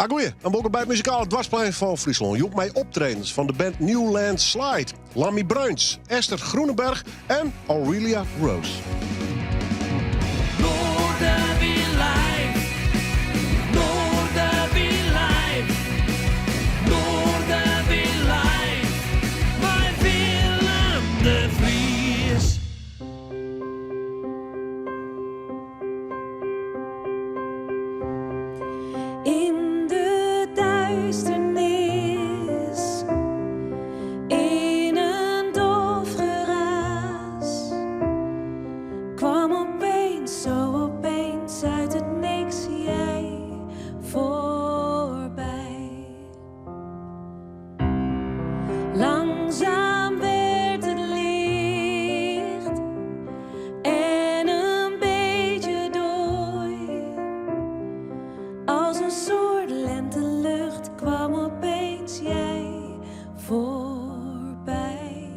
Agoeie en wolkom by it muzikale dwarsplein fan Fryslân. Hjoed mei optredens fan de band New Land Slide, Lammy Bruins, Esther Groenenberg en Aurelia Rose. Noardewyn live, Noardewyn live, Noardewyn live, mei Willem de Vries. In de duisternis, in een dof geraas, kwam opeens, zo opeens uit het niks jij voorbij. Langzaam werd het licht en een beetje dooi. Als een soort lentelucht kwam opeens jij voorbij.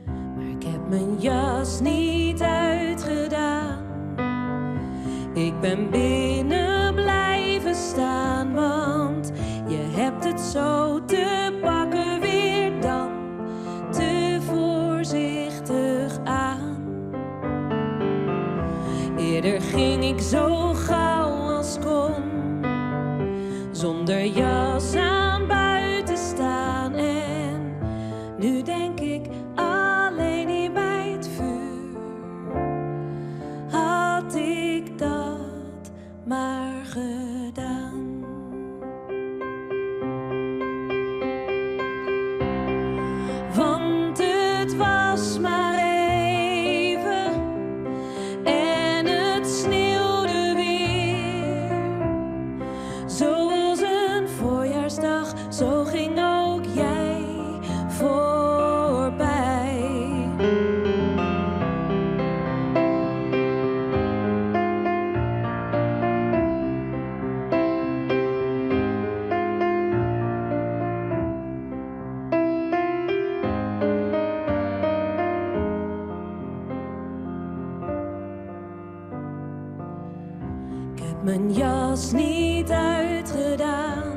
Maar ik heb mijn jas niet uitgedaan. Ik ben binnen blijven staan, want je hebt het zo te pakken weer dan te voorzichtig aan. Eerder ging ik zo gauw als kon, zonder jas aan buiten staan. En nu denk ik alleen hier bij het vuur, had ik dat maar gedaan. Want het was maar even en het sneeuwde weer. Zoals een voorjaarsdag, zo ging ook jij voorbij. Ik heb mijn jas niet uitgedaan.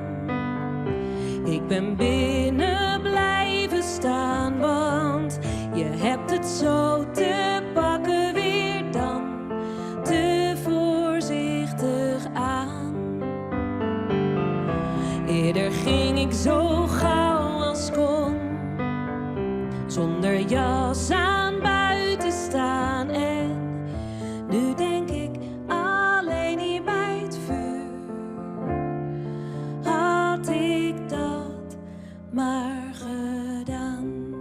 Ik ben binnen blijven staan, want je hebt het zo te pakken weer dan te voorzichtig aan. Eerder ging ik zo gauw als kon, zonder jas aan buiten staan. En nu denk ik alleen hier bij het vuur, had ik dat maar gedaan.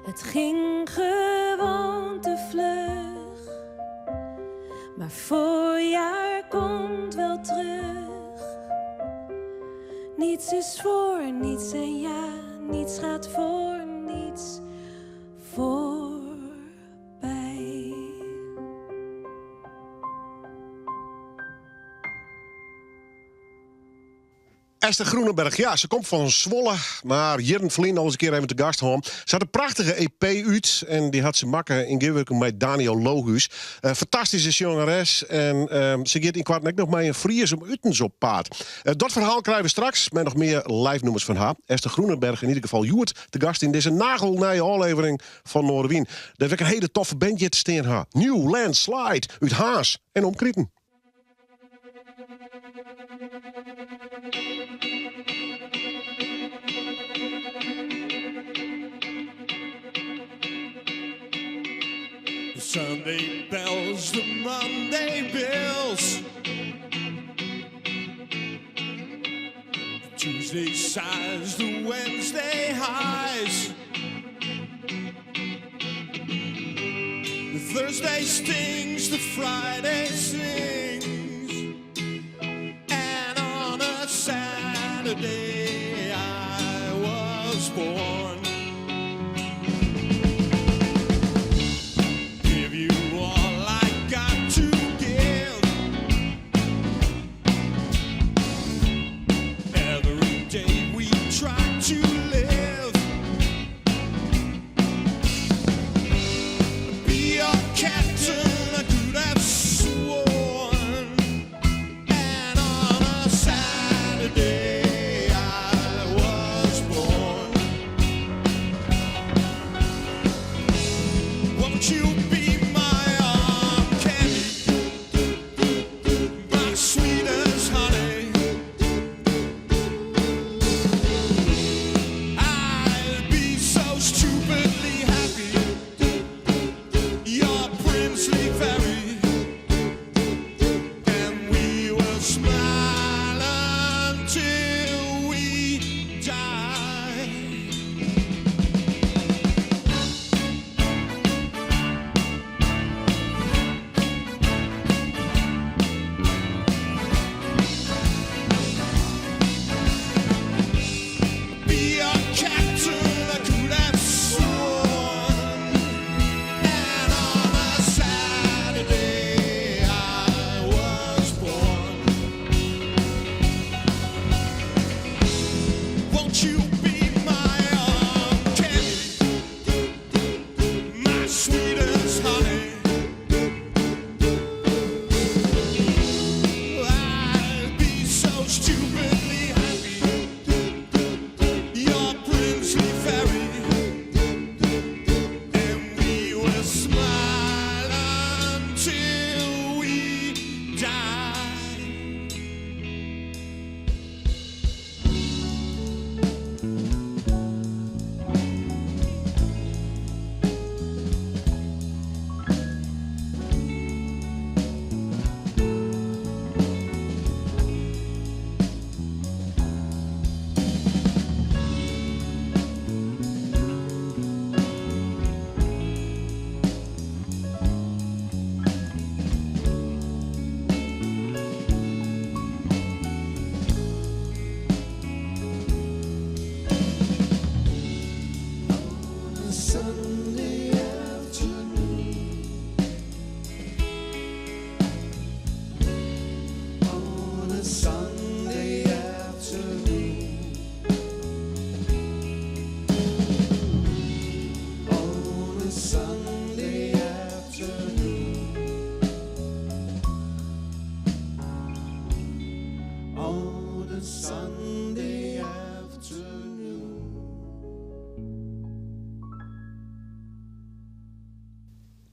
Het ging gewoon te vlug, maar voorjaar komt wel terug. Niets is voor niets en ja, niets gaat voor niets voorbij. Esther Groenenberg, ja, se komt fan Zwolle, mar jierren ferlyn al ris in kear even te gast hân. Se hat in prachtige EP út en dy hat se makke yn gearwurking mei Daniel Lohues. Eh, fantastyske sjongeres en se giet ynkoarten ek noch mei in Fries om utens op paad. Eh, dat ferhaal krije we straks mei noch mear live nûmers fan har. Esther Groenenberg yn ieder gefal hjoed te gast yn dizze nagelnije ôflevering fan Noardewyn. Dêr't we ek in hiele toffe band hjir te stean ha. New Land Slide út Harns en omkriten. The Sunday bells, the Monday bills. The Tuesday sighs, the Wednesday highs. The Thursday stings, the Friday sings. And on a Saturday I was born. Give you all I got to give. Every day we try to live. Be your captain, I could have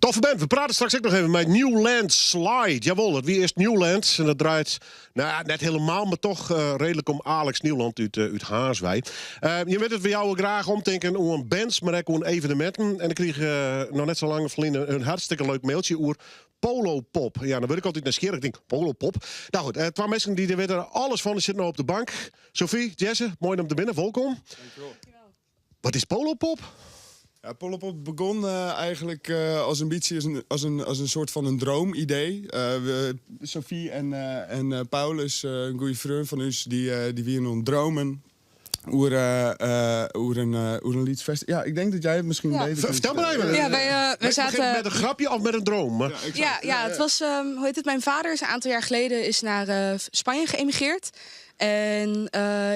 Toffe band. We prate straks ek noch even mei New Land Slide. Jawol, dat wie earst Newland. En dat draait, nou ja, net hielendal, mar toch reedlik om Alex Nieuwland út Harns wei. Je witte it, we jouwe graach omtinken oan bands, mar ek oan eveneminten. En ik krige noch net sa lang ferline in hartstikke leuk mailtsje oer Polopop. Ja, dan wurd ik altyd nijsgjirrich. Ik tink, Polopop? Nou goed, twa minsken dy't der witte alles fan, dy sitte no op de bank. Sophie, Jesse, moai om te binnen. Wolkom. Dankjewol. Wat is Polopop? Ja, Polopop begon eigenlijk als een beetje als een soort van een droomidee. Sophie en Paulus, in goede freon fan ús, dy wiene oan it dreamen oer in lyts fest. Ja, ik tink dat jy it miskien better kunt Fertel mar even. Ja, wij Begin zaten... met in grapke of met in dream? Ja, exact. Ja, het was, hoe heet het? Mijn vader is een aantal jaar geleden is naar Spanje geëmigreerd. En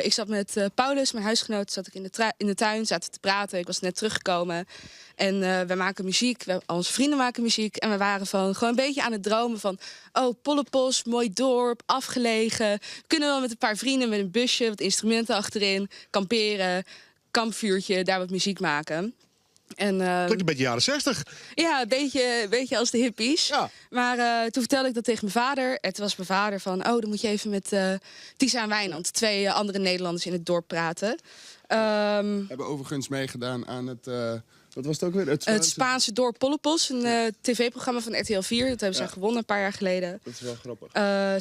ik zat met Paulus, mijn huisgenoot, zat ik in de tuin, zaten te praten. Ik was net teruggekomen. En wij maken muziek, al onze vrienden maken muziek. En we waren van gewoon een beetje aan het dromen van... oh, Pollepos, mooi dorp, afgelegen. We kunnen wel met een paar vrienden met een busje, wat instrumenten achterin, kamperen, kampvuurtje, daar wat muziek maken. En, Klinkt een beetje jaren 60. Ja, een beetje als de hippies. Maar toen vertelde ik dat tegen mijn vader. En toen was mijn vader van... oh, dan moet je even met Tisa en Wijnand... twee andere Nederlanders in het dorp praten. Hebben overigens meegedaan aan het... wat was het ook weer? Het Het Spaanse dorp Pollepos, een tv-programma van RTL 4. Dat hebben ze gewonnen een paar jaar geleden. Dat is wel grappig.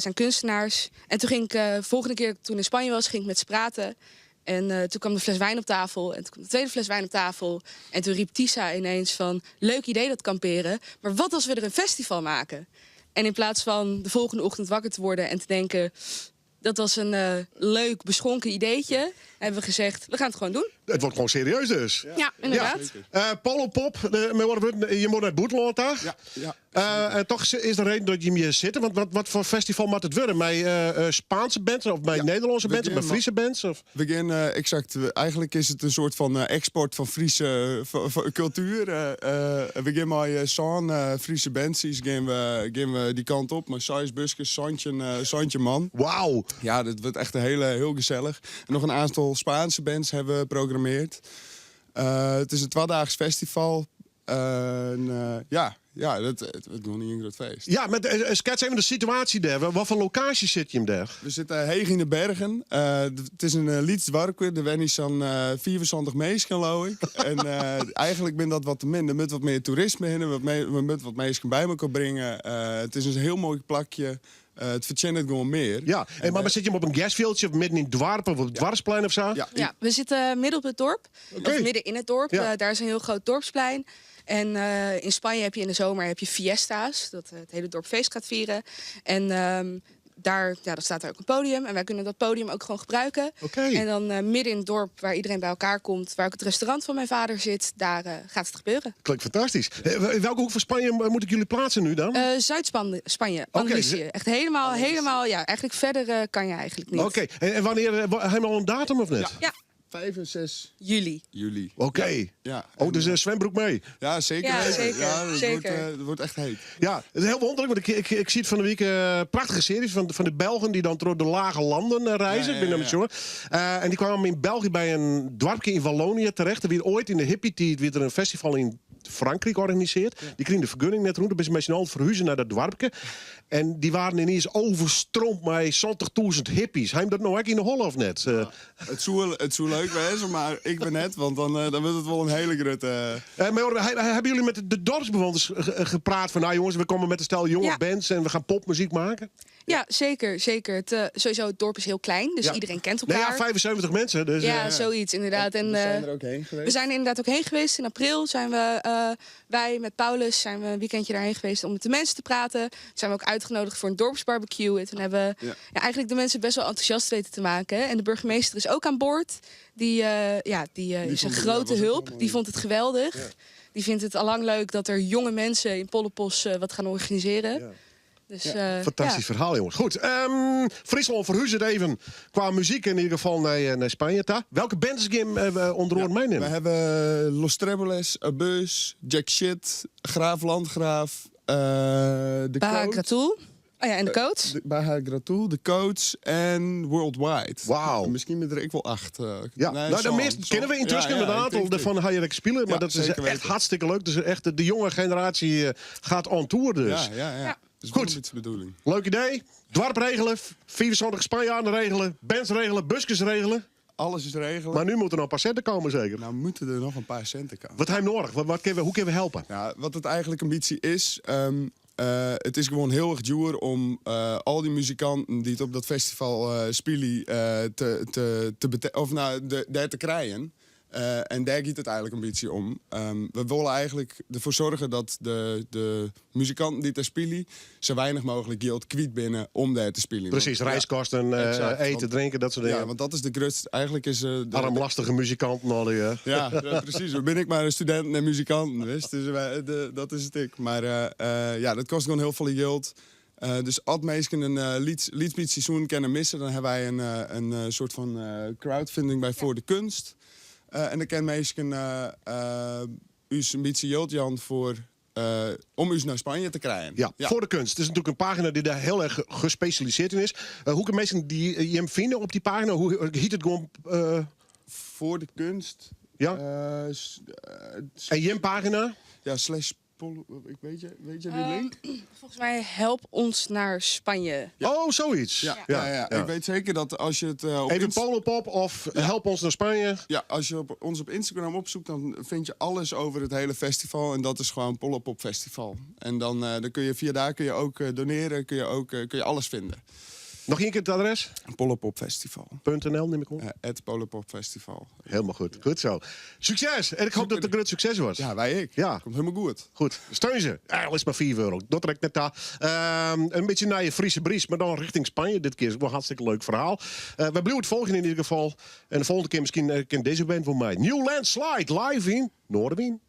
Zijn kunstenaars. En toen ging ik, volgende keer dat ik toen in Spanje was, ging ik met ze praten. En toen kwam de fles wijn op tafel. En toen kwam de tweede fles wijn op tafel. En toen riep Tisa ineens van... leuk idee dat kamperen, maar wat als we er een festival maken? En in plaats van de volgende ochtend wakker te worden en te denken... dat was een leuk, beschonken ideetje... hebben we gezegd, we gaan het gewoon doen. Het wordt gewoon serieus dus. Ja, inderdaad. Ja. Polopop, je moet naar het bûtenlân ta. Ja. En toch is de reden dat je hier zit. Want wat voor festival moet het worden? Met Spaanse bands of met Ja, Nederlandse we bands of met gaan Friese bands? Of? We gaan, exact. Eigenlijk is het een soort van export van Friese cultuur. We gaan met zo'n Friese bands gaan we die kant op. Met seis buskes, 17 man. Wauw. Ja, dat wordt echt een heel gezellig. En nog een aantal Spaanse bands hebben we geprogrammeerd. Het is een tweedaags festival. En, ja, het wordt nog niet een groot feest. Ja, met, schets even de situatie daar. Wat voor locatie zit je hem daar? We zitten heeg in de bergen. Het is een uh, lyts doarpke. Der wenje sa'n 24 minsken, geloof ik. En eigenlijk ben dat wat te min. Er moet wat meer toerisme in. We moeten wat minsken bij elkaar brengen. Het is een heel mooi plakje. Het verdient het gewoon meer. Ja, en maar zit je hem op een gasveldje of midden in het dorp of op het dwarsplein of zo? Ja. Ja, we zitten midden op het dorp. Of midden in het dorp. Daar is een heel groot dorpsplein. En in Spanje heb je in de zomer heb je fiesta's. Dat het hele dorp feest gaat vieren. En daar, ja, dan staat daar ook een podium. En wij kunnen dat podium ook gewoon gebruiken. En dan midden in het dorp, waar iedereen bij elkaar komt... waar ook het restaurant van mijn vader zit, daar gaat het gebeuren. Klinkt fantastisch. In welke hoek van Spanje moet ik jullie plaatsen nu dan? Zuid-Spanje, Spanje, Andalusië. Echt helemaal, helemaal, ja, eigenlijk verder kan je eigenlijk niet. Oké, en wanneer, helemaal een datum of net? Ja. 5 en 6 juli. Juli. Oké. Ja. Oh, dus een zwembroek mee. Ja, zeker Ja, weten. zeker, Ja, het zeker. wordt echt heet. Ja, het is heel wonderlijk, want ik zie het van de week prachtige series van de Belgen die dan door de lage landen reizen. Ik ben daar met jongen. En die kwamen in België bij een dorpje in Wallonië terecht. Er werd ooit in de hippie werd er een festival in Frankrijk georganiseerd. Die kregen de vergunning net rond. Dan ben ze met z'n allen verhuizen naar dat dorpje. En die waren ineens overstroomd met 70.000 hippies. Hij dat nou ook in de holle of net? Het zou leuk wezen, maar ik ben net, want dan wordt het wel een hele grote... Maar hoor, hebben jullie met de dorpsbewoners gepraat van... nou jongens, we komen met een stel jonge bands en we gaan popmuziek maken? Ja, zeker. zeker. Sowieso, het dorp is heel klein, dus iedereen kent Nou elkaar. ja, 75 mensen. Dus, Ja, zoiets inderdaad. En, We zijn er ook heen geweest. We zijn er inderdaad ook heen geweest. In april zijn we, wij met Paulus, zijn we een weekendje daarheen geweest om met de mensen te praten. Toen zijn we ook uitgenodigd voor een dorpsbarbecue. En toen hebben we ja, eigenlijk de mensen best wel enthousiast weten te maken. En de burgemeester is ook aan boord. Die, ja, die is een vond het- ja, grote was ook hulp. helemaal Die vond het geweldig. Die vindt het allang leuk dat er jonge mensen in Pollepos wat gaan organiseren. Dus, Fantastisch ja. verhaal, jongens. Goed, Fryslân verhuzet even qua muziek in ieder geval naar Spanje. Ta. Welke bands gaan we onder andere meenemen? We hebben Los Trebles, Abus, Jack Shit, Graaf Landgraaf, De Baha Code. Gratoel. Oh ja, en de coach? By har Gratoel, de coach en Worldwide. Wauw. Miskien binne der ek wol acht. Ja, nee, nou, de sân. meeste kennen we intussen Ja, ja, een ik aantal denk het. daarvan ga je lekker spelen. Maar Ja, dat is zeker echt weten. hartstikke leuk. Dus echt de jonge generatie gaat on tour dus. Ja, ja, ja. Ja. Dus Goed. Goed. Dat is de bedoeling. Leuk idee. Dwarp regelen, 24 Spanjaarden regelen, bands regelen, busjes regelen. Alles is regelen. Maar nu moeten er nog een paar centen komen zeker. Nou moeten er nog een paar centen komen. Wat hebben we nodig? Wat kunnen we, hoe kunnen we helpen? Ja, wat het eigenlijk een beetje is... het is gewoon heel erg duur om al die muzikanten die het op dat festival spelen te, te, te of nou, de, daar te krijgen. En daar gaat het eigenlijk een beetje om. We willen eigenlijk ervoor zorgen dat de muzikanten die daar spelen zo weinig mogelijk geld kwijt binnen om daar te spelen. Precies, Want, ja, reiskosten, exact, eten, want- drinken, dat soort dingen. Ja, want dat is de grootste. Eigenlijk is de, Armlastige muzikanten al die. Ja, ja, precies. Dan ben ik maar een student en muzikant. Wist? Dus dat is het ik. Maar ja, dat kost gewoon heel veel geld. Dus als mensen een liedbeat seizoen kunnen missen, dan hebben wij een soort van crowdfunding bij Voor de Kunst. En dan kan mensen us een beetje geld jan om us naar Spanje te krijgen. Ja, Voor de Kunst. Het is natuurlijk een pagina die daar heel erg gespecialiseerd in is. Hoe kunnen mensen die je hem vinden op die pagina? Hoe heet het gewoon? Voor de Kunst. Ja. En je pagina? Ja, slash polo, ik weet je, weet je die link? Volgens mij help ons naar Spanje. Ja. Oh, zoiets. Ja, ja, ja, Ik weet zeker dat als je het op Even Inst- Polo'Pop of help ons naar Spanje. Ja, als je ons op Instagram opzoekt, dan vind je alles over het hele festival. En dat is gewoon Polo'Pop Festival. En dan kun je via daar kun je ook doneren, kun je ook kun je alles vinden. Nog één keer het adres? Polo'Pop Festival. Punt N L neem ik op. Het Polo'Pop Festival. Helemaal goed. Goed zo. Succes! En ik hoop dat het een groot succes wordt. Ja, wij ik. Ja. Komt helemaal goed. Goed. Steun ze. Eigenlijk is het maar 4 euro. Dat trekt net daar. Een beetje naar je Friese bries, maar dan richting Spanje dit keer. Is wel een hartstikke leuk verhaal. We blijven het volgen in ieder geval. En de volgende keer misschien kent deze band voor mij. New Landslide live in Noardewyn.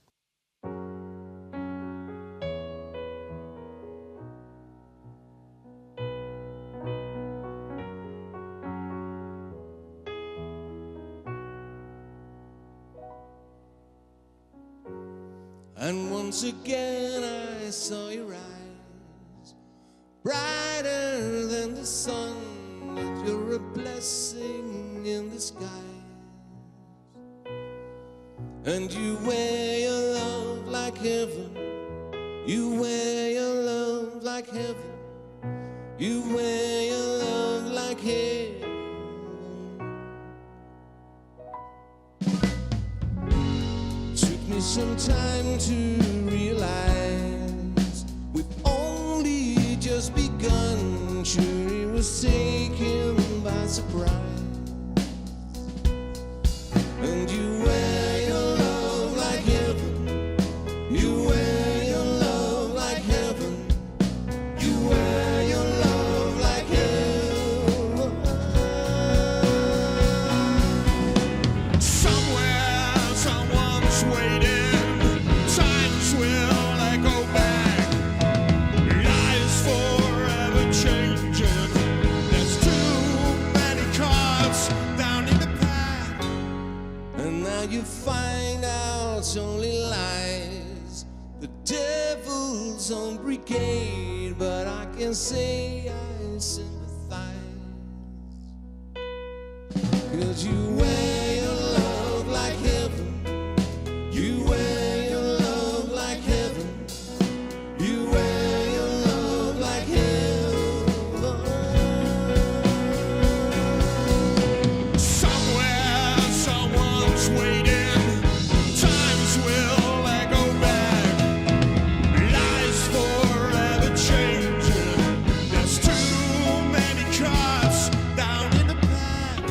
And once again I saw your eyes, brighter than the sun, that you're a blessing in disguise. And you wear your love like heaven, you wear your love like heaven, you wear your love like heaven. Took me some time to realize we've only just begun. Sure, it was taken by surprise. And you wear your love like heaven. You wear your love like heaven. You wear your love like heaven. Somewhere someone's waiting. Times will echo back. Lives forever changing. There's too many cards down in the pack. And now you find out it's only lies. The devil's own brigade, but I can say I sympathize. Because you wear your love like heaven. You wear your love like heaven. You wear your love like heaven. Somewhere someone's waiting. Times will echo back. Lives forever changing. There's too many cards down in the pack.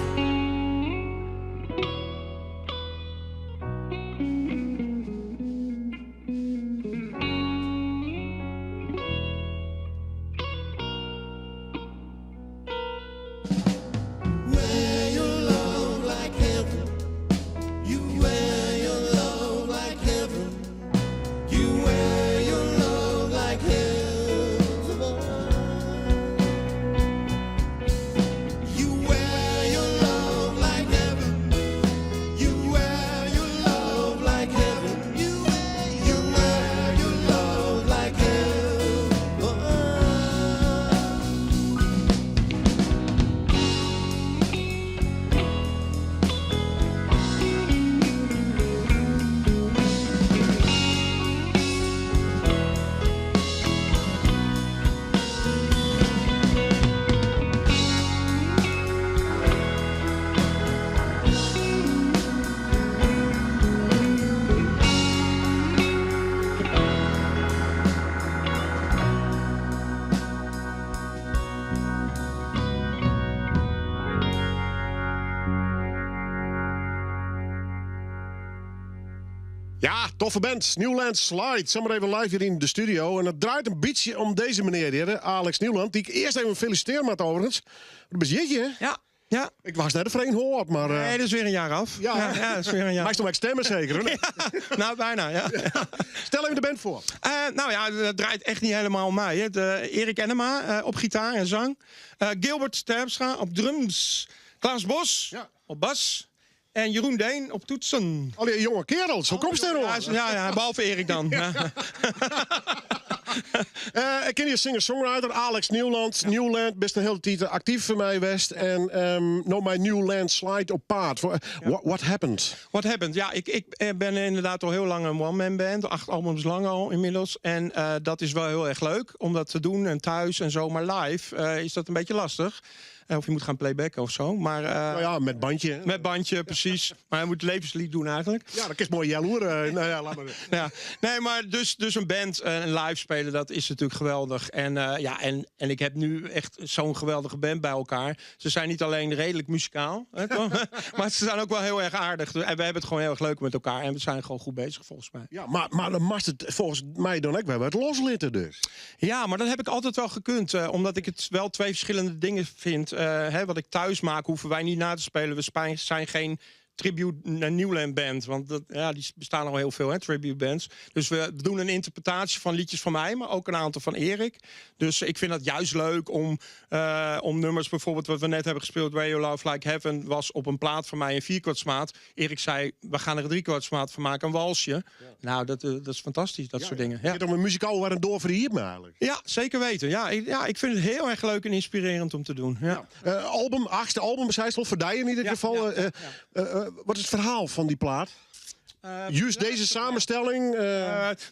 Ja, toffe band. Newland Slide. Zomaar even live hier in de studio. En het draait een beetje om deze meneer hier, Alex Nieuwland. Die ik eerst even feliciteer moet overigens. Dat is jeetje, hè? Ja, ja. Ik was net de vreemd hoor, maar... Nee, dat is weer een jaar af. Ja. ja, dat is weer een jaar. Maar is toch maar stemmen zeker, hè? Nou, bijna, ja. Stel even de band voor. Nou ja, het draait echt niet helemaal om mij. Hè. Erik Ennema op gitaar en zang. Gilbert Terpstra op drums. Klaas Bos op bas. En Jeroen Deen op toetsen. Al die jonge kerels, hoe komt het erop? Ja, ja, behalve Erik dan. Ja. Ik ken hier singer-songwriter Alex Nieuwland. Ja. Nieuwland, best een hele tijd actief voor mij West. En nou mijn Newland Slide op paard. What happened? What happened? Ja, ik ben inderdaad al heel lang een one-man band. 8 albums lang al inmiddels. En dat is wel heel erg leuk om dat te doen. En thuis en zo. Maar live is dat een beetje lastig. Of je moet gaan playbacken of zo. Maar, nou ja, met bandje. Hè? Met bandje, precies. Maar hij moet levenslied doen eigenlijk. Ja, dat is mooi jaloer. Nou ja, laat maar. Ja. Nee, maar dus een band en live spelen, dat is natuurlijk geweldig. En, ja, en ik heb nu echt zo'n geweldige band bij elkaar. Ze zijn niet alleen redelijk muzikaal, hè, toch? Maar ze zijn ook wel heel erg aardig. En we hebben het gewoon heel erg leuk met elkaar. En we zijn gewoon goed bezig, volgens mij. Ja, maar dan mag het volgens mij dan ook wel wat loslitten dus. Ja, maar dat heb ik altijd wel gekund. Omdat ik het wel twee verschillende dingen vind. Hè, wat ik thuis maak, hoeven wij niet na te spelen. We zijn geen tribute naar Newland band. Want dat, ja, die bestaan al heel veel, hè, tribute bands. Dus we doen een interpretatie van liedjes van mij, maar ook een aantal van Erik. Dus ik vind dat juist leuk om nummers, bijvoorbeeld wat we net hebben gespeeld, Where You Love Like Heaven, was op een plaat van mij in vierkwartsmaat. Erik zei, we gaan er een driekwartsmaat van maken, een walsje. Ja. Nou, dat is fantastisch, dat soort dingen. Ja. Je hebt om een muzikaal waar een doorverhier me eigenlijk. Ja, zeker weten. Ja, ik vind het heel erg leuk en inspirerend om te doen. Ja. Ja. Album, 8e album, zei het al, voor die in ieder geval. Wat is het verhaal van die plaat? Juist deze samenstelling?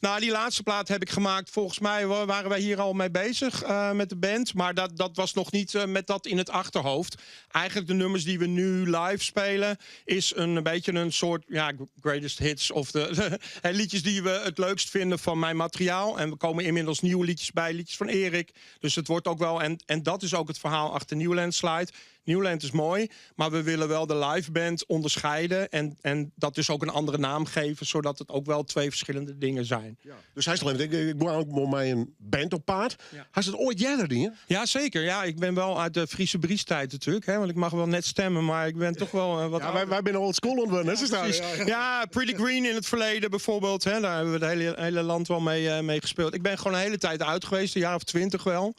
Nou, die laatste plaat heb ik gemaakt. Volgens mij waren wij hier al mee bezig met de band. Maar dat was nog niet met dat in het achterhoofd. Eigenlijk de nummers die we nu live spelen... is een beetje een soort ja, greatest hits. Of de liedjes die we het leukst vinden van mijn materiaal. En we komen inmiddels nieuwe liedjes bij. Liedjes van Erik. Dus het wordt ook wel... En dat is ook het verhaal achter Newland Slide. Newland is mooi, maar we willen wel de live band onderscheiden. En dat dus ook een andere naam geven, zodat het ook wel twee verschillende dingen zijn. Ja. Dus hij is alleen, ik moet ook mij een band op paard. Ja. Hij is het ooit jij er Ja, zeker. Ja, ik ben wel uit de Friese Briestijd natuurlijk. Hè, want ik mag wel net stemmen, maar ik ben toch wel wat ja, wij zijn old school ontwinnen. Ja, ja, ja, Pretty Green in het verleden bijvoorbeeld. Hè, daar hebben we het hele land wel mee gespeeld. Ik ben gewoon een hele tijd uit geweest, een jaar of 20 wel.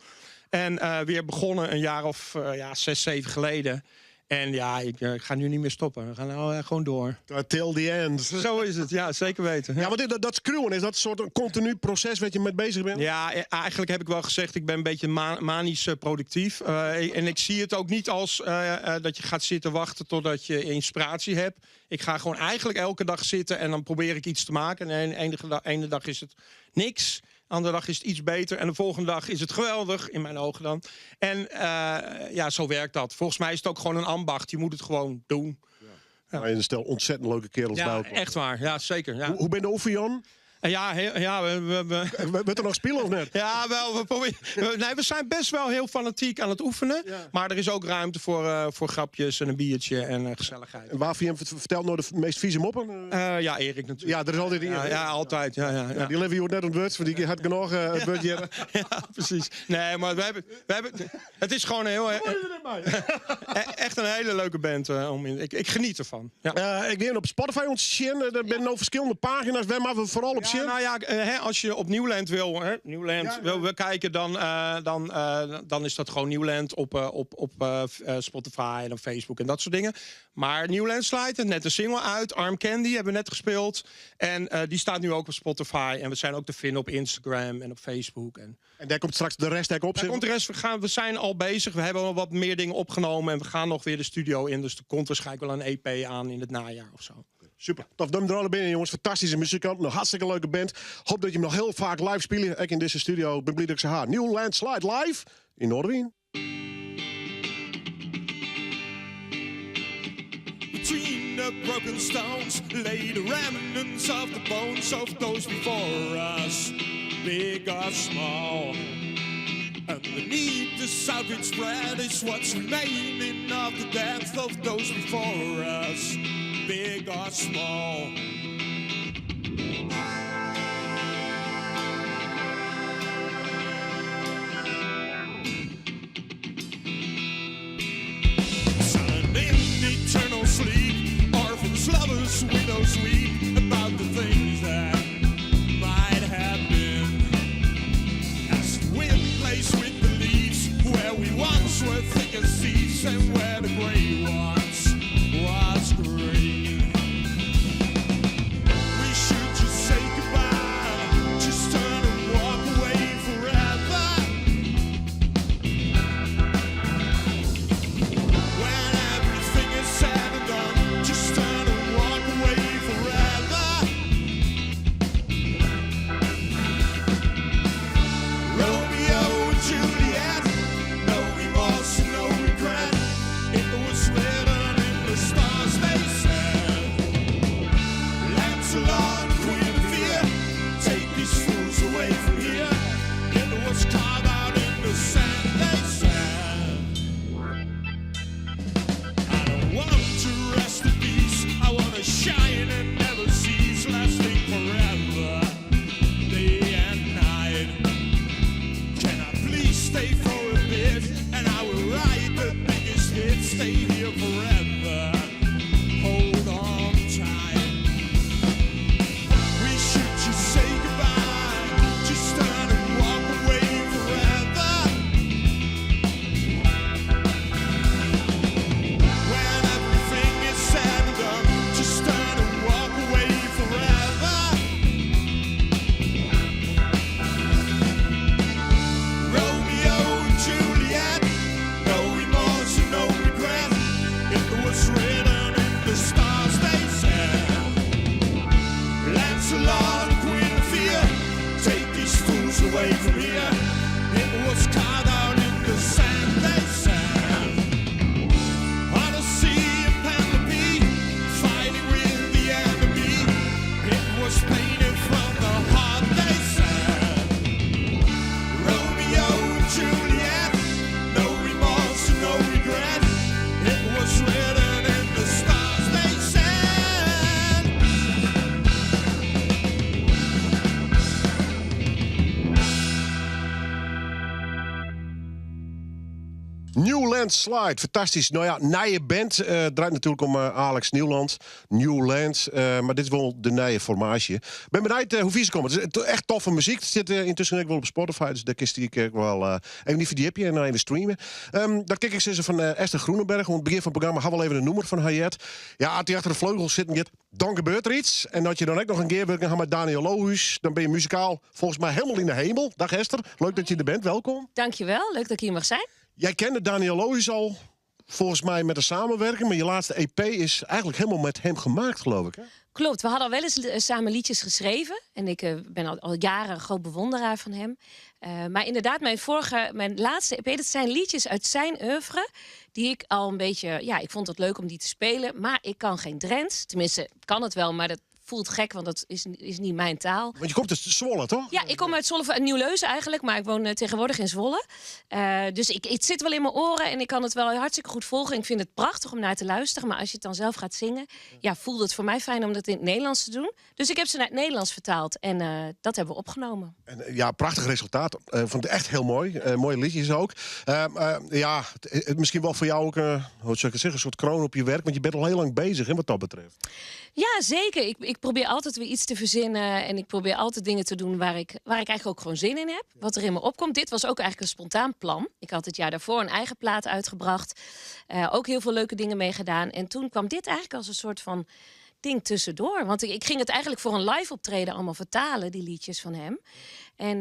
En weer begonnen een jaar of 6, 7 geleden. En ja, ik ga nu niet meer stoppen. We gaan nou gewoon door. Till the end. Zo is het, ja, zeker weten. Ja, ja want dat screwen, is dat een soort continu proces wat je mee bezig bent? Ja, eigenlijk heb ik wel gezegd, ik ben een beetje manisch productief. En ik zie het ook niet als dat je gaat zitten wachten totdat je inspiratie hebt. Ik ga gewoon eigenlijk elke dag zitten en dan probeer ik iets te maken. En de ene dag is het niks. De andere dag is het iets beter. En de volgende dag is het geweldig, in mijn ogen dan. En ja, zo werkt dat. Volgens mij is het ook gewoon een ambacht. Je moet het gewoon doen. Ja. Ja. En een stel ontzettend leuke kerels ja, bij elkaar. Echt waar. Ja, zeker. Ja. Hoe ben je over, Jan? Ja, ja, we Wordt er nog spelen of net? Ja, wel. We proberen, nee, we zijn best wel heel fanatiek aan het oefenen. Ja. Maar er is ook ruimte voor grapjes en een biertje en gezelligheid. En waarvoor je hem vertelt nou de meest vieze moppen? Ja, Erik natuurlijk. Ja, er is altijd Erik. Ja, ja, altijd. Ja, ja, ja. Die leven je net ontwurd, want die had genoeg het woordje. Ja, precies. Nee, maar we hebben, het is gewoon een heel... echt een hele leuke band. Om in, ik geniet ervan. Ja. Ik neem op Spotify ons zin. Er zijn nou verschillende pagina's. Wij maar we vooral op zin. Nou ja, hè, als je op Newland wil, hè, Newland wil kijken, dan is dat gewoon Newland op Spotify en op Facebook en dat soort dingen. Maar Newland Slide, net een single uit, Arm Candy hebben we net gespeeld. En die staat nu ook op Spotify. En we zijn ook te vinden op Instagram en op Facebook. En daar komt straks de rest ook op? Daar komt de rest, we zijn al bezig. We hebben al wat meer dingen opgenomen en we gaan nog weer de studio in. Dus er komt waarschijnlijk wel een EP aan in het najaar of zo. Super. Tof, duim er alle binnen, jongens. Fantastische muzikant. Nog hartstikke leuke band. Hoop dat je hem nog heel vaak live speelt. Ik in deze studio. Ik ben blij dat ik ze haar. Newland Slide live in Noardewyn. Between the broken stones lay the remnants of the bones of those before us, big or small. Underneath the salvage spread is what's remaining of the death of those before us, big or small. grass were thick as thieves and where the grey once was green. We should just say goodbye, just turn and walk away forever. When everything is said and done, just turn and walk away forever. Romeo and Juliet, no remorse and no regret. It was written in the stars, they said. Lancelot, Guinevere, take these fools away from here. It was carved out in the sand, they said. I don't want to rest in peace. I want to shine and never cease, lasting forever, day and night. Can I please stay for a bit? And I will write the biggest hit. Stay here forever. Hold on tight. We should just say goodbye. Just turn and walk away forever. When everything is said and done, just turn and walk away forever. Romeo and Juliet, no remorse and no regret. It was written in the stars, they said. Lancelot and Guinevere, take these fools away from here. It was carved out in the sand, they said. Odyssey and Penelope, fighting with the enemy. It was painted from the heart, they said. Romeo and Juliet, no remorse and no regret. It was written in the stars, they said. New Landslide, fantastysk. No ja, nije band draait natuerlik om Alex Nieuwland. New Land, mar dit is wol de nije formaasje. Ben benijd hoe fier se komme. It is echt toffe muzyk. It sit yntusken ek wol op Spotify, dus dêr kinst dy ek wol even yn ferdjipje en even streame. Dat kin ik sizze fan Esther Groenenberg. Oan it begjin fan it programma ha we al even in nûmer fan har heard. Ja, as dy achter de fleugel sitten giet, dan gebeurt der yts. En as je dan ek noch in gearwurking ha mei Daniël Lohues, dan binne je muzikaal folgens my hielendal yn de himel. Dag Esther, leuk dat je der bent. Welkom. Dankjewel, leuk dat ik hier mag zijn. Jij kende Daniël Lohues al, volgens mij met de samenwerking, maar je laatste EP is eigenlijk helemaal met hem gemaakt, geloof ik. Hè? Klopt, we hadden al wel eens samen liedjes geschreven. En ik ben al jaren een groot bewonderaar van hem. Maar inderdaad, mijn laatste EP, dat zijn liedjes uit zijn oeuvre. Die ik al een beetje, ja, ik vond het leuk om die te spelen. Maar ik kan geen Drents. Tenminste, ik kan het wel, maar dat voelt gek, want dat is niet mijn taal. Want je komt uit Zwolle, toch? Ja, ik kom uit Zwolle, uit Nieuwleusen eigenlijk, maar ik woon tegenwoordig in Zwolle. Dus het zit wel in mijn oren en ik kan het wel hartstikke goed volgen. Ik vind het prachtig om naar te luisteren, maar als je het dan zelf gaat zingen, ja, voelt het voor mij fijn om dat in het Nederlands te doen. Dus ik heb ze naar het Nederlands vertaald en dat hebben we opgenomen. En ja, prachtig resultaat. Vond het echt heel mooi. Mooie liedjes ook. Ja, het misschien wel voor jou ook, hoe zou ik het zeggen, een soort kroon op je werk, want je bent al heel lang bezig, hè, wat dat betreft. Ja, zeker. Ik probeer altijd weer iets te verzinnen en ik probeer altijd dingen te doen waar ik eigenlijk ook gewoon zin in heb. Wat er in me opkomt. Dit was ook eigenlijk een spontaan plan. Ik had het jaar daarvoor een eigen plaat uitgebracht. Ook heel veel leuke dingen mee gedaan. En toen kwam dit eigenlijk als een soort van ding tussendoor. Want ik ging het eigenlijk voor een live optreden allemaal vertalen, die liedjes van hem. En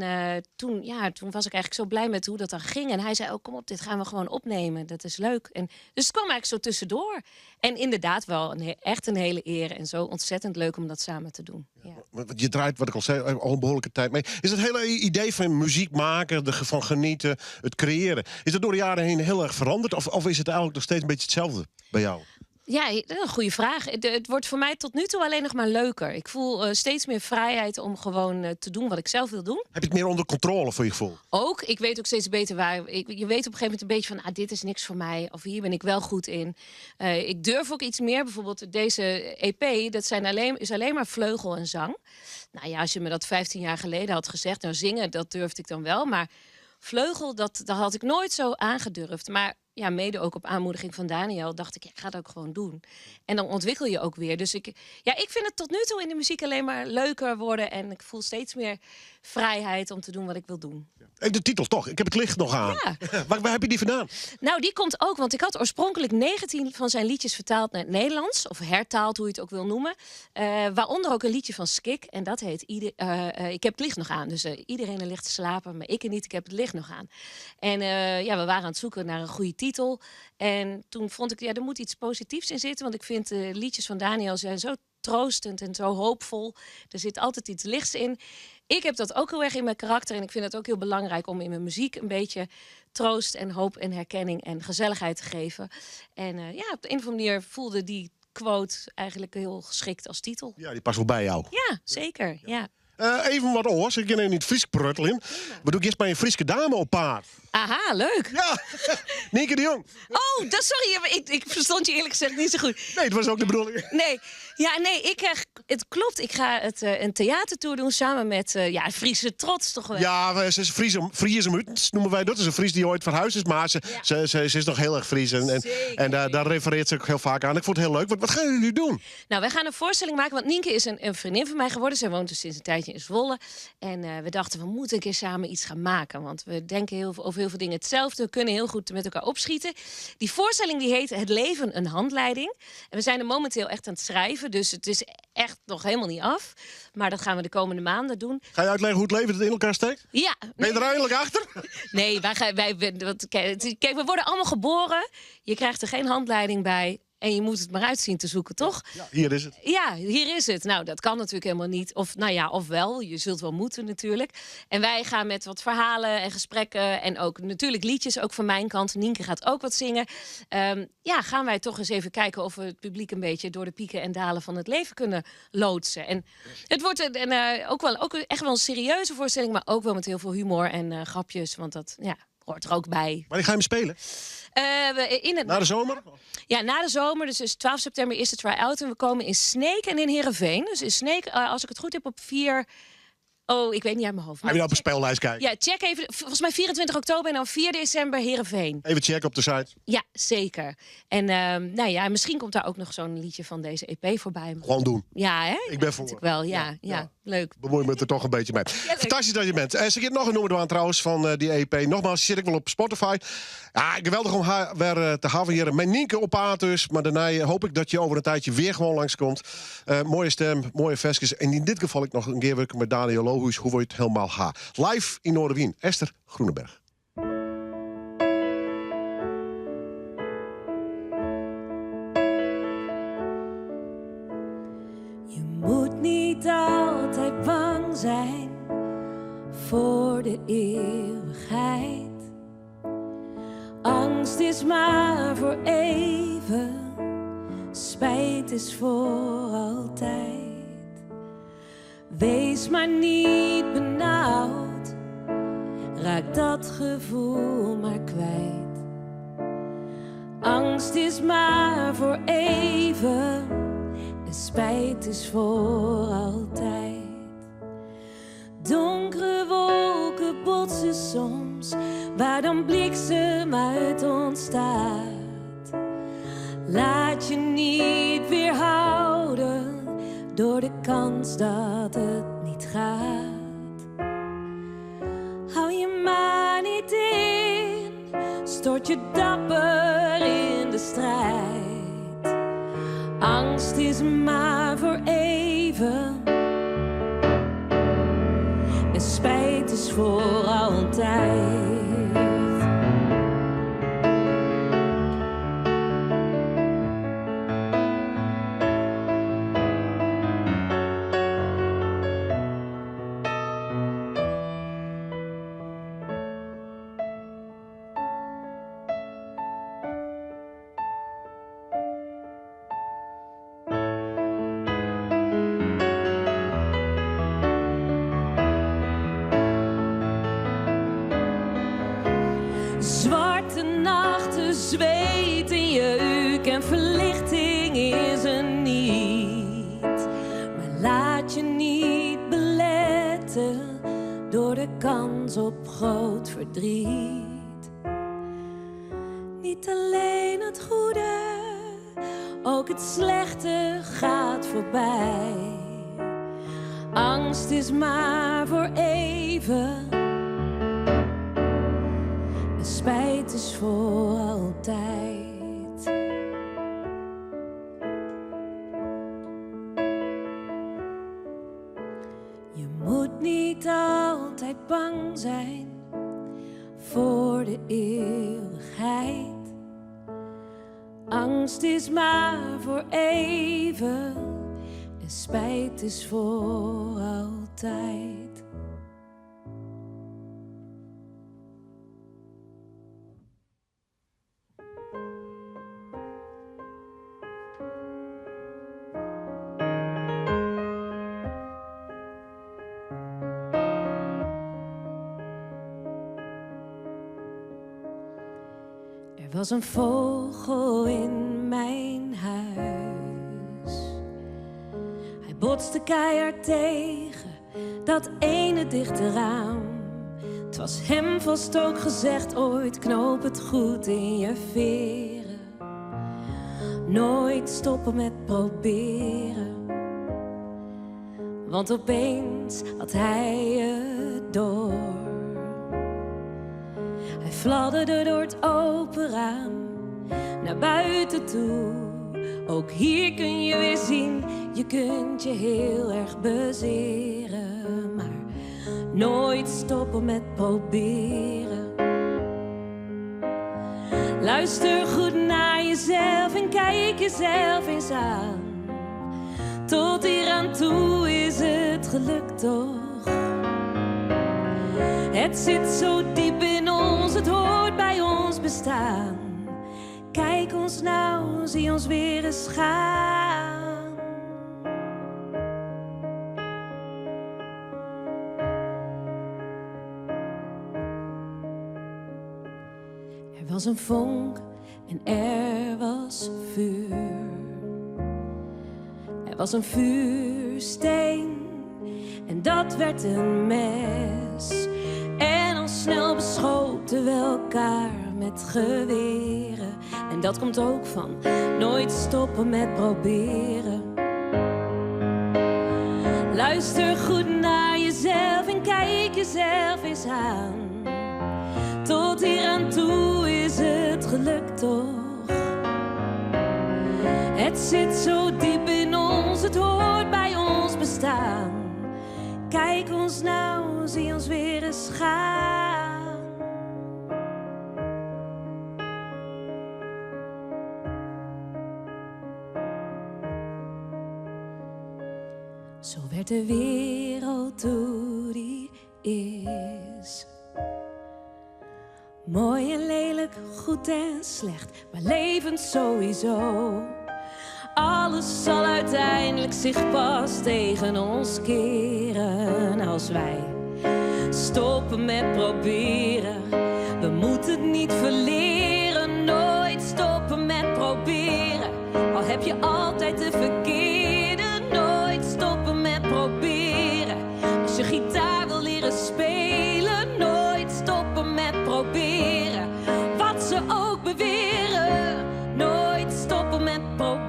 toen was ik eigenlijk zo blij met hoe dat dan ging. En hij zei ook, kom op, dit gaan we gewoon opnemen. Dat is leuk. En dus het kwam eigenlijk zo tussendoor. En inderdaad wel echt een hele eer. En zo ontzettend leuk om dat samen te doen. Ja. Want je draait, wat ik al zei, al een behoorlijke tijd mee. Is het hele idee van muziek maken, ervan genieten, het creëren, is dat door de jaren heen heel erg veranderd? Of is het eigenlijk nog steeds een beetje hetzelfde bij jou? Ja, dat is een goede vraag. Het wordt voor mij tot nu toe alleen nog maar leuker. Ik voel steeds meer vrijheid om gewoon te doen wat ik zelf wil doen. Heb je het meer onder controle voor je gevoel? Ook. Ik weet ook steeds beter waar... Je weet op een gegeven moment een beetje van, ah, dit is niks voor mij. Of hier ben ik wel goed in. Ik durf ook iets meer. Bijvoorbeeld deze EP, dat is alleen maar vleugel en zang. Als je me dat 15 jaar geleden had gezegd, nou zingen, dat durfde ik dan wel. Maar vleugel, dat had ik nooit zo aangedurfd. Maar ja, mede ook op aanmoediging van Daniel, dacht ik, ja, ik ga het ook gewoon doen. En dan ontwikkel je ook weer. Dus ik, ja, ik vind het tot nu toe in de muziek alleen maar leuker worden. En ik voel steeds meer vrijheid om te doen wat ik wil doen. Even de titel toch? Ik heb het licht nog aan. Ja. Waar heb je die vandaan? Nou, die komt ook, want ik had oorspronkelijk 19 van zijn liedjes vertaald naar het Nederlands. Of hertaald, hoe je het ook wil noemen. Waaronder ook een liedje van Skik. En dat heet Ik heb het licht nog aan. Dus iedereen er ligt te slapen, maar ik er niet. Ik heb het licht nog aan. En ja, we waren aan het zoeken naar een goede titel. En toen vond ik, ja, er moet iets positiefs in zitten. Want ik vind de liedjes van Daniel zijn zo troostend en zo hoopvol. Er zit altijd iets lichts in. Ik heb dat ook heel erg in mijn karakter. En ik vind het ook heel belangrijk om in mijn muziek een beetje troost en hoop en herkenning en gezelligheid te geven. En ja, op de een of andere manier voelde die quote eigenlijk heel geschikt als titel. Ja, die past wel bij jou. Ja, zeker. Ja. Even wat oors. Ik kan even niet Fries pruttelen. We doen eerst bij een Frieske dame op paard. Aha, leuk. Ja, Nienke de Jong. Oh, dat, sorry, ik verstond je eerlijk gezegd niet zo goed. Nee, het was ook de bedoeling. Nee, ja, nee, ik krijg, het klopt. Ik ga een theatertour doen samen met ja, Friese trots toch wel. Ja, ze is Friese Mutens noemen wij dat. Dat is een Fries die ooit verhuisd is, maar ze is nog heel erg Fries. En daar refereert ze ook heel vaak aan. Ik vond het heel leuk. Wat gaan jullie nu doen? Nou, wij gaan een voorstelling maken, want Nienke is een vriendin van mij geworden. Zij woont dus sinds een tijdje in Zwolle. En we dachten, we moeten een keer samen iets gaan maken. Want we denken heel veel, over heel veel dingen hetzelfde. We kunnen heel goed met elkaar opschieten. Die voorstelling die heet Het leven, een handleiding. En we zijn er momenteel echt aan het schrijven. Dus het is echt nog helemaal niet af. Maar dat gaan we de komende maanden doen. Ga je uitleggen hoe het leven het in elkaar steekt? Ja. Ben je er eindelijk achter? Nee, kijk, we worden allemaal geboren. Je krijgt er geen handleiding bij. En je moet het maar uit zien te zoeken, toch? Ja, hier is het. Ja, hier is het. Nou, dat kan natuurlijk helemaal niet. Of, nou ja, of wel. Je zult wel moeten natuurlijk. En wij gaan met wat verhalen en gesprekken en ook natuurlijk liedjes, ook van mijn kant. Nienke gaat ook wat zingen. Ja, gaan wij toch eens even kijken of we het publiek een beetje door de pieken en dalen van het leven kunnen loodsen. En het wordt ook echt wel een serieuze voorstelling, maar ook wel met heel veel humor en grapjes, want dat, ja, hoort er ook bij. Wanneer ga je hem spelen? Na de zomer? Ja, na de zomer. Dus 12 september is de try-out. En we komen in Sneek en in Heerenveen. Dus in Sneek, als ik het goed heb, op 4... Oh, ik weet niet uit mijn hoofd. Ga je nou op een speellijst kijken? Ja, check even. Volgens mij 24 oktober en dan 4 december Heerenveen. Even checken op de site. Ja, zeker. En nou ja, misschien komt daar ook nog zo'n liedje van deze EP voorbij. Gewoon doen. Ja, hè? Ik ben voor. Wel, ja, ja, leuk. Bemoei me er toch een beetje mee. Ja, fantastisch dat je bent. Ze gaat nog een nummer aan trouwens van die EP. Nogmaals, zit ik wel op Spotify. Ja, geweldig om haar weer te hebben hier. Mijn Nienke op paard dus. Maar daarna hoop ik dat je over een tijdje weer gewoon langskomt. Mooie stem, mooie versjes. En in dit geval ik nog een keer werken met Daniel Lohues. Hoe wordt het helemaal ha? Live in Noardewyn. Esther Groenenberg. Je moet niet altijd bang zijn voor de eeuwigheid. Angst is maar voor even, spijt is voor altijd. Wees maar niet benauwd, raak dat gevoel maar kwijt. Angst is maar voor even en spijt is voor altijd. Donkere wolken botsen soms, waar dan bliksem uit ontstaat. Laat je niet weerhouden door de kans dat het niet gaat. Hou je maar niet in, stort je dapper in de strijd. Angst is maar voor even en spijt is voor altijd. Zwarte nachten, zweet en jeuk en verlichting is er niet. Maar laat je niet beletten door de kans op groot verdriet. Niet alleen het goede, ook het slechte gaat voorbij. Angst is maar voor even. En spijt is voor altijd. Je moet niet altijd bang zijn voor de eeuwigheid. Angst is maar voor even en spijt is voor altijd. Er was een vogel in mijn huis. Hij botste keihard tegen dat ene dichte raam. Het was hem vast ook gezegd ooit, knoop het goed in je veren. Nooit stoppen met proberen. Want opeens had hij het door. Hij fladderde door het open raam naar buiten toe. Ook hier kun je weer zien, je kunt je heel erg bezeren. Maar nooit stoppen met proberen. Luister goed naar jezelf en kijk jezelf eens aan. Tot hier aan toe is het gelukt toch? Het zit zo diep in ons, het hoort bij ons bestaan. Kijk ons nou, zie ons weer eens gaan. Er was een vonk en er was vuur. Er was een vuursteen en dat werd een mes. En al snel beschoten we elkaar met geweren. En dat komt ook van nooit stoppen met proberen. Luister goed naar jezelf en kijk jezelf eens aan. Tot hier aan toe is het gelukt toch? Het zit zo diep in ons, het hoort bij ons bestaan. Kijk ons nou, zie ons weer eens gaan. Zo werd de wereld hoe die is. Mooi en lelijk, goed en slecht, maar levend sowieso. Alles zal uiteindelijk zich pas tegen ons keren als wij stoppen met proberen. We moeten het niet verleren, nooit stoppen met proberen. Al heb je altijd de verkeerde, nooit stoppen met proberen. Als je gitaar wil leren spelen, nooit stoppen met proberen. Wat ze ook beweren, nooit stoppen met proberen.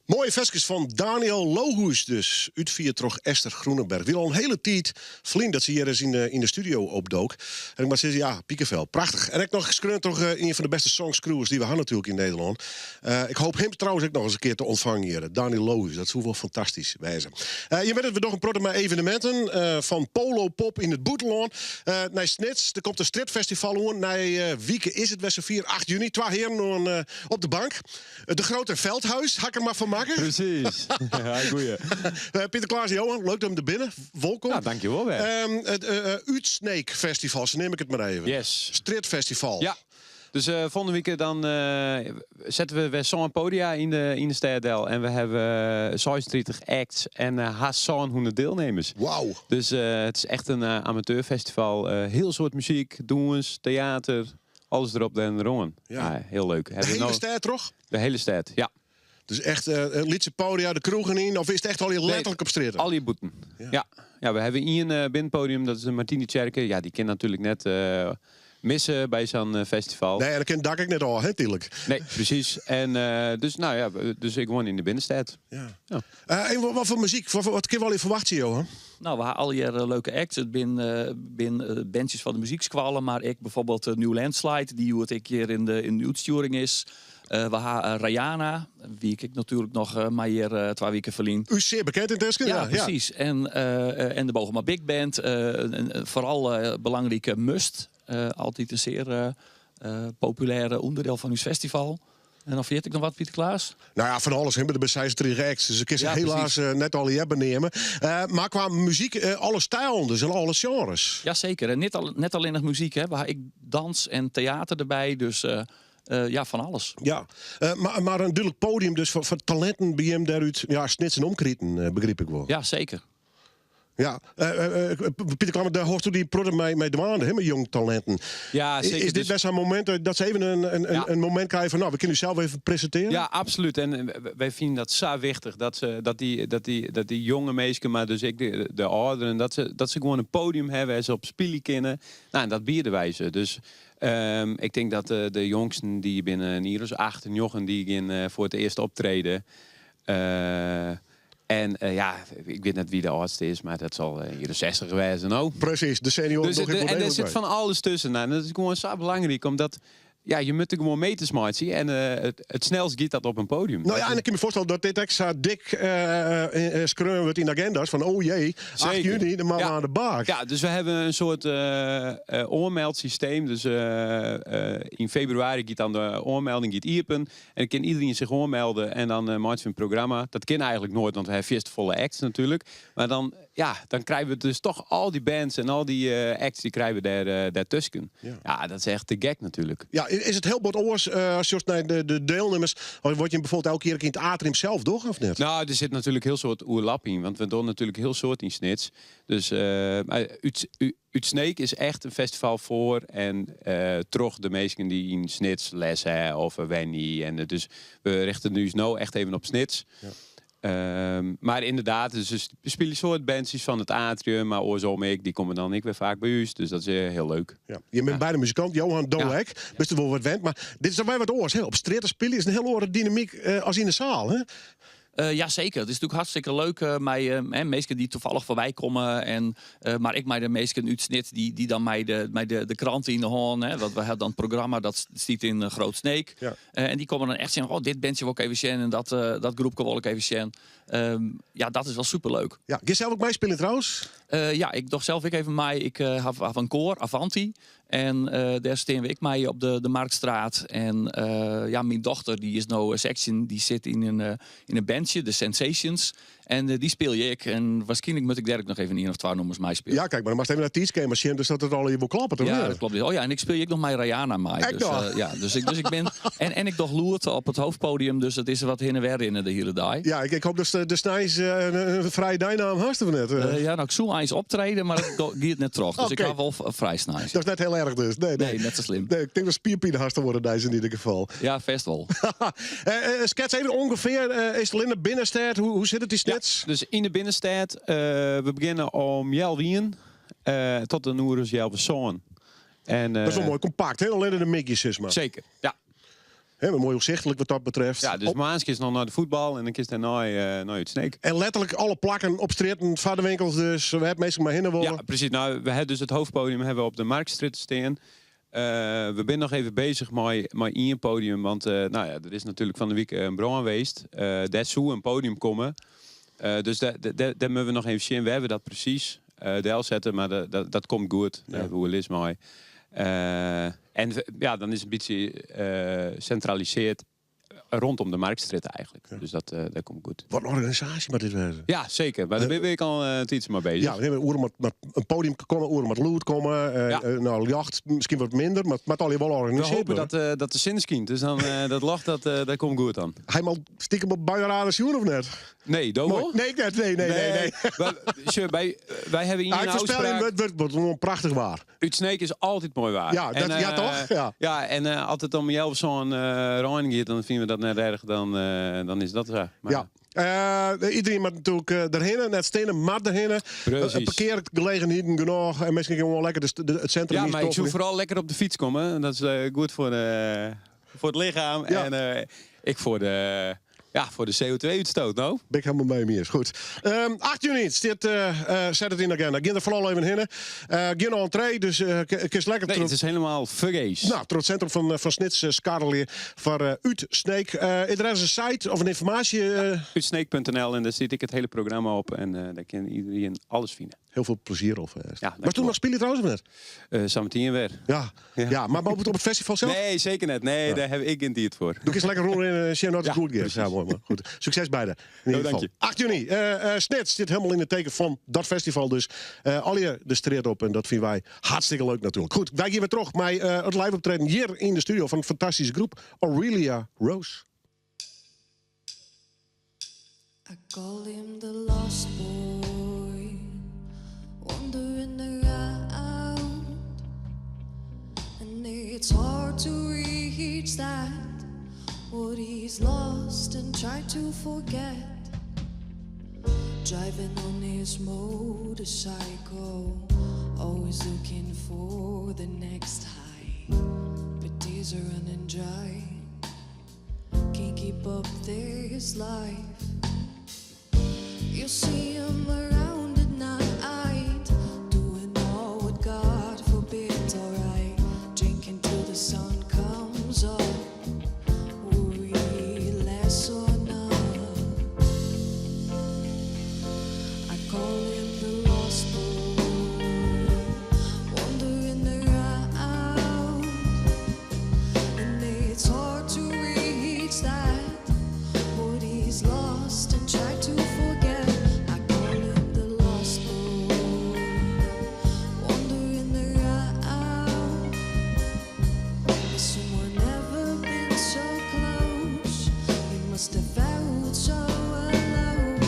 Moaie ferskes fan Daniël Lohues dus. Útfierd troch Esther Groenenberg. Wie al in hiele tiid ferlyn dat se hjir ris yn de studio opdook. En ik moat sizze, ja, pikefel. Prachtich. En ek noch skreaun troch ien fan de bêste songskriuwers dy't we ha natuerlik yn Nederlân. Ik hoop him trouwens ek noch ris in kear te ûntfangen hjir. Daniël Lohues, dat soe wol fantastysk wêze. Je witte it, we dogge in protte mei eveneminten. Fan Polo Pop yn it bûtenlân nei Snits. Der komt in strjitfestival oan. Nije wike is it wer safier, 8 juny. Twa hearen oan op de bank. De Groot en Veldhuis, ha ik der mar fan makke. Presys. Ja, goeie. Pieter Klaas en Johan, leuk dat jim der binne. Wolkom. Ja, dankjewol wer. It Utsneek Festival, sa neam ik it mar even. Yes. Strjitfestival. Ja. Dus folgjende wike dan sette we wer sân podia yn de, yn de stêd del. En we hawwe 36 acts en hast 700 dielnemers. Wauw. Dus it is echt in amateurfestival. Hiel soad muzyk, dûns, teater, alles derop en deroan. Ja. Ja, hiel leuk. De hiele stêd troch? De hiele stêd, ja. Dus echt eh lytse podia, de kroegen yn, of is it echt al letterlik op strjitte? Al bûten. Ja. Ja, we hawwe ien binnenpodium, dat is de Martini-tsjerke. Ja, dy kin natuerlik net misse by sa'n festival. Nee, en dan kin it dak ek net ôf, hè, tuurlijk. Nee, presys. En dus, no ja, dus ik woon yn de binnenstêd. Ja. Ja. En wat foar muzyk? Wat kinne we al ferwachtsje, Johan? No, we hawwe allegear leuke acts. It binne bin bandsjes fan de muzykskoalle, mar ek bysfoarbyld de New Landslide, dy't hjoed ek hjir yn de útstjoering is. We hawwe Rayana, wie ik natuerlik noch mei hjir 2 wiken ferlyn. U sear bekend yntusken? Ja, presys. En de Bogema Big Band, en foaral belangrike Must. Altyd in sear populêr ûnderdiel fan ús festival. En dan ferjit ik noch wat, Pieter Klaas? No ja, fan alles. Der binne 36 acts, dus ik kin se helaas net allegear beneame. Mar kwa muzyk, alle stilen dus en alle sjenres. Jaseker. En net allinnich muzyk, hè. We hawwe ek dans en teäter derby, dus ja, fan alles. Ja, mar in dúdlik podium dus foar talinten by jim dêrút, ja, Snits en omkriten, begryp ik wol. Ja, seker. Ja, Pieter Klammer, dêr hâldsto dy in protte mei dwaande, hè, mei jong talinten. Ja, seker. Is dit Dus best in momint dat se even Ja. in momint krije fan, no, we kinne ússels even presintearje? Ja, absolút. En wy fine dat sa wichtich dat dy jonge minsken, mar dus ek de âlderen, dat se gewoan in podium hawwe wêr't se op spylje kinne. No, en dat biede wy se. Dus ik tink dat de jongsten dy binne in jier as 8, 9, dy gean foar it earst optrede. En ja, ik wit net wa't de âldste is, mar dat sil in jier as 60 wêze, no. Presys, de senioaren Dus dogge it en wol der sit degelijk fan alles tusken. No, dat is gewoan sa belangryk, omdat ja, je moatte gewoan meters meitsje en it snelst giet dat op in podium. No ja, en ik kin my foarstelle dat dit ek sa dik skreaun wurdt yn aginda's fan oh jee, 8 juny, de man oan de bak. Ja, dus we hawwe in soart oanmeldsysteem. Dus yn febrewaris giet dan de oanmelding giet iepen. En dan kin iderien sich oanmelde en dan meitsje we in programma. Dat kin eigentlik noait, want we hawwe fierste folle acts natuerlik. Mar dan, ja, dan krije we dus dochs al dy bands en al dy acts, dy krije we dêr tusken. Ja, dat is echt te gek natuerlik. Ja, is it hiel bot oars as je nei de dielnimmers, of wurdt je bysfoarbyld elke kear yn it atrium sels dogge of net? No, der sit natuerlik hiel soad oerlap yn, want we dogge natuerlik hiel soad yn Snits. Dus mar Ut Sneek is echt in festival foar en troch de minsken dy't yn Snits les hawwe of wenje. En dus we rjochte ús no echt even op Snits. Mar ynderdaad, dus we spylje soad bandsjes fan it atrium, mar oarsom ek, dy komme dan ek wer faak by ús. Dus dat is hiel leuk. Ja. Je bent beide muzikant, Johan, do ek. Bist der wol wat wend, mar dit is dan wer wat oars. Hè? Op strjitte spylje is in hiel oare dynamyk as yn de seal. Hè? Ja, seker. It is natuerlik hartstikke leuk mei hè, minsken dy't tafallich foarby komme. En, mar ek mei de minsken út Snits dy't dan mei de krante yn de hân. Hè, want we hawwe dan it programma dat stiet yn Groot Sneek. En dy komme dan echt sizzen, oh, dit bandsje wol ik even sjen en dat groepke wol ik even sjen. Ja, dat is wol superleuk. Ja, gean sels ek meispyljen trouwens? Ja, ik doch sels ek even mei. Ik haw in koar, Avanti. En dêr steane we ek mei op de Marktstraat. En ja, myn dochter dy is no 16, dy sit yn in bandsje, de Sensations. En dy spylje ik. En wierskynlik moat ik dêr ek noch even ien of twa nûmers meispylje. Ja, kyk, mar dan moatst even nei it tiidskema sjen, dus dat it allegear wol kloppet, of Ja, net? dat kloppet. Oh ja, en ik spylje ek noch mei Rayana mei. Ek Dus, noch? ja, dus ik bin en ik doch lûd op it hoofdpodium, dus it is wat hinne en wer rinne de hiele dei. Ja, ik hoopje dat de sneins in frije dei naam hast of net? Ja, no, ik soe eins optrede, mar it giet net troch. Dus ik Oké. haw wol frij sneins. Dat is net hiel erch dus. Nee. Nee, net sa slim. Nee, ik tink dat spierpine hast te wurde dizze yn ieder gefal. Ja, fêst wol. Skets even ûngefear, is it yn de binnenstêd? Hoe sit it yn Snits? Ja, dus yn de binnenstêd, we begjinne om healwei ienen tot in oere as 6:30. En, Dat is wol moai kompakt, hè? Allinnich de middeis, sis mar. Seker, ja. Hè, moai oersichtlik wat dat betreft. Ja, dus moarns kinst noch nei de fuotbal en dan kinst dêrnei nei Ut Sneek. En letterlik alle plakken op strjitten, foar de winkels dus, wêr't minsken mar hinne wolle. Ja, presys. No, we hawwe dus it hoofdpodium hawwe we op de Marktstraat stean. We binne noch even beuzich mei ien podium, want no ja, der is natuerlik fan 'e wike in brân west. Dêr soe in podium komme. Dus dêr moatte we noch even sjen wêr't we dat presys delsette, mar dat komt goed. Dêr hawwe we oerlis mei. En ja, dan is it in bytsje sintralisearre rûnom de Marktstraat eigentlik. Dus dat komt goed. Wat in organisaasje moat dit wêze. Ja, seker. Mar dêr binne we al in tiidsje mei beuzich. Ja, we hawwe oer moat in podium komme, oer moat lûd komme. No, ljocht miskien wat minder, mar it moat allegear wol We organisearre hoopje wurde. dat de sinne skynt, dus dan dat ljocht, dat komt goed dan. Hy al stikem op Buienradar sjoen of net? Nee, do Mooi. wol? Nee, ik net. Nee, nee, nee. nee. Maar, sjoch, wy hawwe Ah, ien ik voorspel ôfspraak. het wordt, wordt gewoon prachtig waar. Ut Sneek is altyd moai waar. Ja, dat- ja, toch? Ja. Ja, en as it om healwei sânen rein giet, dan fine we dat net erch, dan is dat sa. Mar, Ja. Iedereen moet natuurlijk erheen, net stenen, maar erheen. Precies. Parkeergelegenheden genoeg en misschien gewoon lekker het centrum Ja, niet maar ik zou stoppen. vooral lekker op de fiets komen. Dat is goed voor het lichaam. Ja. En ik voor de, ja, voor de CO2-uitstoot, nou. Ben ik helemaal mee, is goed. 8 juni, dit, zet het in de agenda. Ga er vooral even heen. Geen entree, dus het is lekker. Nee, het is helemaal fergees. Nou, door het centrum van Snits, skarrelje voor Ut Sneek. Is er ergens een site of een informatie? Utsneek.nl en daar zit ik het hele programma op. En daar kan iedereen alles vinden. Heel veel plezier. Of, Ja, Was toen dankjewel. nog spelen trouwens of net? Zometeen weer. Ja. Ja. Ja. maar op het festival zelf? Nee, zeker net. Nee, daar heb ik een tijd voor. Doe ik eens lekker rollen in uh, Shannon Ja, Good Gear. precies. Ja, mooi man. Goed. Succes beide. In ieder dank geval. je. 8 juni, Snits zit helemaal in het teken van dat festival. Dus al je de street op en dat vinden wij hartstikke leuk natuurlijk. Goed, wij gaan weer terug met het live optreden hier in de studio van de fantastische groep Aurelia Rose. I call him the lost boy, wandering around, and it's hard to reach that what he's lost and tried to forget. Driving on his motorcycle, always looking for the next high, but tears are running dry. Can't keep up this life. You see him around at night, doing all what God forbids, alright. Drinking till the sun comes up, worry less or not. I call him the lost boy, wandering around, and it's hard to reach that what he's lost and tried to forget. I call him the lost boy, wandering around. Has someone ever been so close? You must have felt so alone.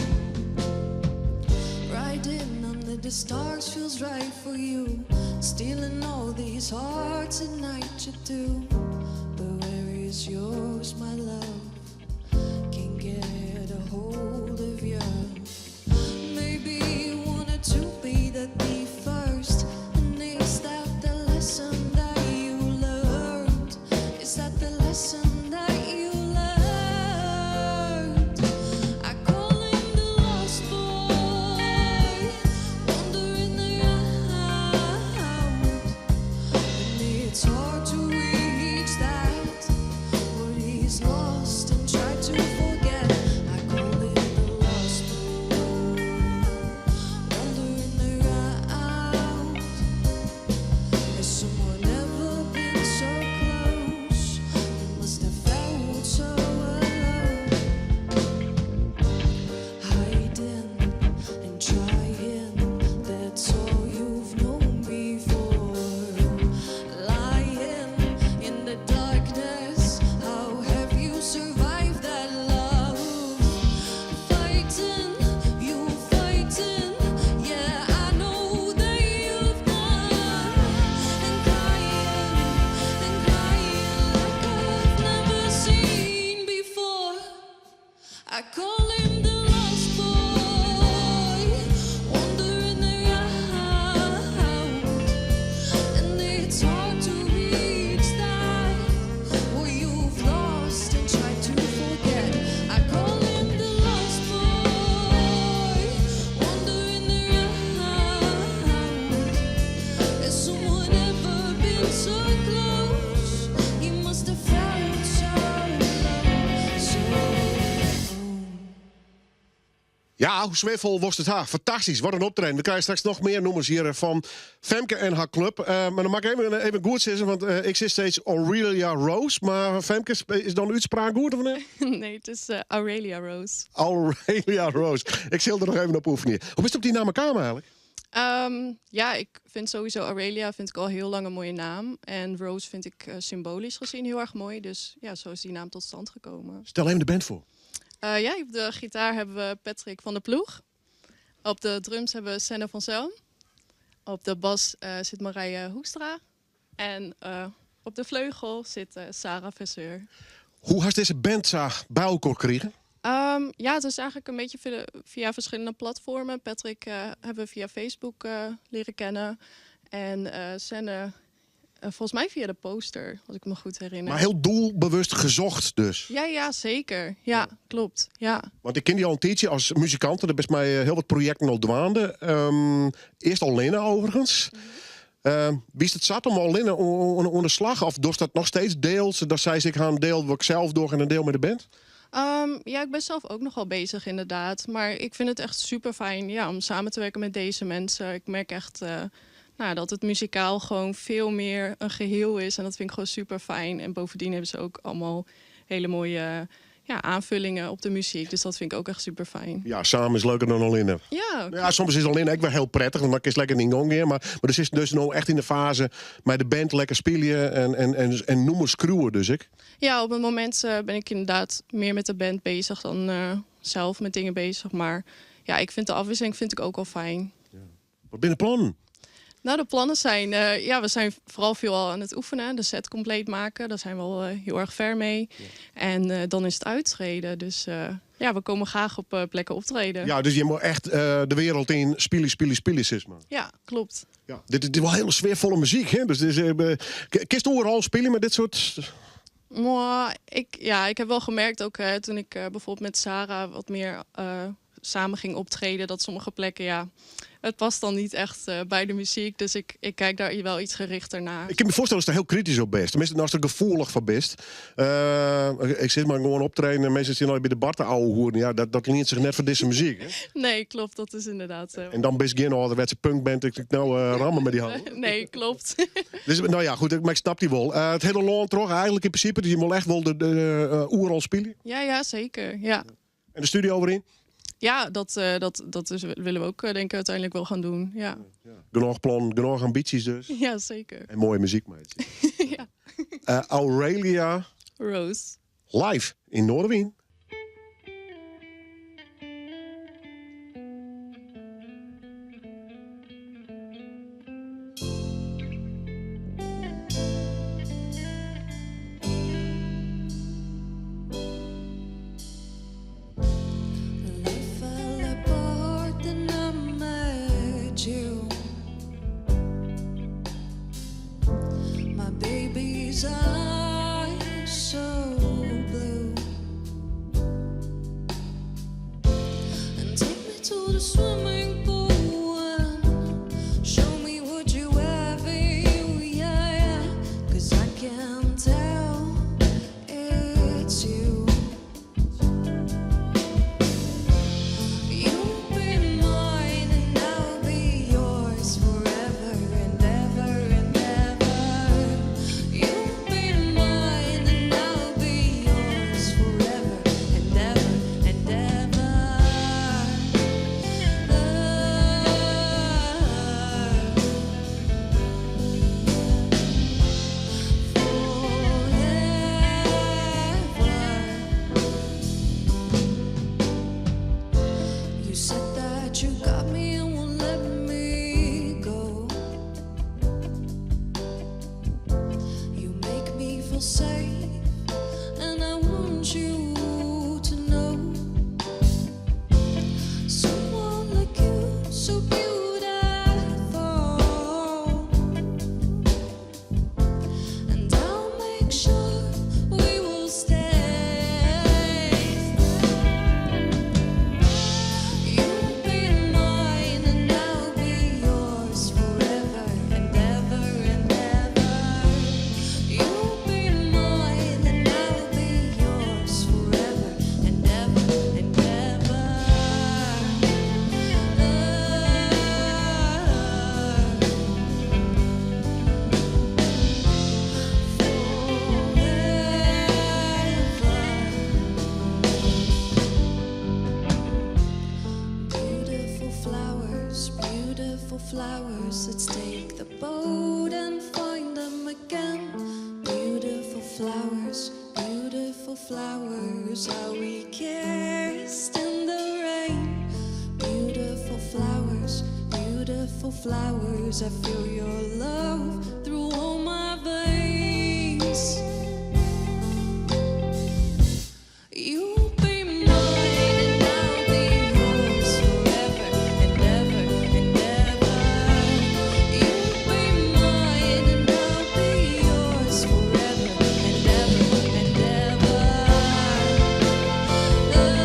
Riding under the stars feels right for you. Stealing all these hearts at night you do. But where is yours, my love? Can't get a hold of you. Maybe you wanted to be the thief first. And is that the lesson that you learned? Is that the lesson that you learned? I call him the lost boy, wandering around. And it's hard to reach that what he's lost and tried to forget. I call him the lost boy, wandering around. Has someone ever been so close? You must have felt so alone. Hiding and trying, that's all you've known before. Lying in the darkness, how have you survived that love? Fighting, you fighting, yeah, I know that you've done. And crying, and crying like I've never seen before. I call him the lost boy, wandering around, and it's hard to reach that what you've lost and tried to forget. I call him the lost boy, wandering around. Has someone ever been so close? You must have felt so alone, so alone. Ja, hoe sfeervol was het haar? Fantastisch, wat een optreden. We krijgen straks nog meer nummers hier van Femke en haar club. Maar dan mag ik even goed zeggen, want ik zit steeds Aurelia Rose. Maar Femke, is dan de uitspraak goed of niet? Nee, het is Aurelia Rose. Aurelia Rose. Ik zal er nog even op oefenen. Hoe is het op die naam elkaar eigenlijk? Ja, ik vind sowieso Aurelia vind ik al heel lang een mooie naam. En Rose vind ik symbolisch gezien heel erg mooi. Dus ja, zo is die naam tot stand gekomen. Stel even de band voor. Ja, op de gitaar hebben we Patrick van der Ploeg. Op de drums hebben we Senne van Zelm. Op de bas zit Marije Hoekstra. En op de vleugel zit Sarah Vesseur. Hoe hast deze band zo bij elkaar gekregen? Ja, het is eigenlijk een beetje via verschillende platformen. Patrick hebben we via Facebook leren kennen. En Senne volgens mij via de poster, als ik me goed herinner. Maar heel doelbewust gezocht dus. Ja, ja, zeker. Ja, klopt. Ja. Want ik ken die al een tijdje als muzikant. Er best mij heel wat projecten al dwaande. Eerst Alena overigens. Wie is het zat om Alena onder de slag? Of dorst dat nog steeds deels? Dat zij zich aan een deel wat ik zelf door en een deel met de band? Ja, ik ben zelf ook nogal bezig inderdaad. Maar ik vind het echt super fijn, ja, om samen te werken met deze mensen. Ik merk echt dat het muzikaal gewoon veel meer een geheel is. En dat vind ik gewoon super fijn. En bovendien hebben ze ook allemaal hele mooie, ja, aanvullingen op de muziek. Dus dat vind ik ook echt super fijn. Ja, samen is leuker dan alleen. Ja, Ja, soms is alleen ook wel heel prettig, want dan kun je lekker in gang gaan. Maar er is dus nou echt in de fase met de band lekker spelen en noemen screwen dus ik. Ja, op het moment ben ik inderdaad meer met de band bezig dan zelf met dingen bezig. Maar ja, ik vind de afwisseling vind ik ook wel fijn. Ja. Wat binnen plannen? Nou, de plannen zijn, ja, we zijn vooral veel al aan het oefenen. De set compleet maken, daar zijn we al heel erg ver mee. Ja. En dan is het uittreden. Dus ja, we komen graag op plekken optreden. Ja, dus je moet echt de wereld in spelen, spelen, spelen, zeg maar. Ja, klopt. Ja, dit is wel hele sfeervolle muziek, hè? Dus dit is, kist overal spelen met dit soort... Mwah, ik heb wel gemerkt ook toen ik bijvoorbeeld met Sarah wat meer samen ging optreden, dat sommige plekken, ja, het past dan niet echt bij de muziek. Dus ik kijk daar wel iets gerichter naar. Ik kan me voorstellen dat je er heel kritisch op bent. Tenminste, als je er gevoelig van bent. Ik zit maar gewoon optreden en mensen zitten bij de bar te ouwe hoeren. Ja, dat leent zich net voor deze muziek. Hè? Nee, klopt. Dat is inderdaad. En dan best geen ouderwetse punkband. Ik nou rammen met die handen. Nee, klopt. Dus, nou ja, goed. Maar ik snap die wel. Het hele land toch eigenlijk in principe. Dus je moet echt wel de oerol spelen. Ja, ja, zeker. Ja. En de studio erin? Ja, dat willen we ook denk ik uiteindelijk wel gaan doen. Ja. Ja. Genoeg plan, genoeg ambities dus. Ja, zeker. En mooie muziek, meid. Ja. Aurelia Rose. Live in Noardewyn. Eyes so blue, and take me to the swimming pool and show me what you have in you, yeah, yeah. 'Cause I can tell it's you. You'll be mine and I'll be yours forever and ever and ever. You'll be mine and I'll be yours forever and ever and ever. Forever. You said that you got me and won't let me go. You make me feel safe, and I want you to know. Someone like you, so beautiful, and I'll make sure we will stay. You'll be mine and I'll be yours forever and ever and ever. You'll be mine flowers, I feel your love through all my veins. You'll be mine and I'll be yours forever and ever and ever. You'll be mine and I'll be yours forever and ever and ever. Forever.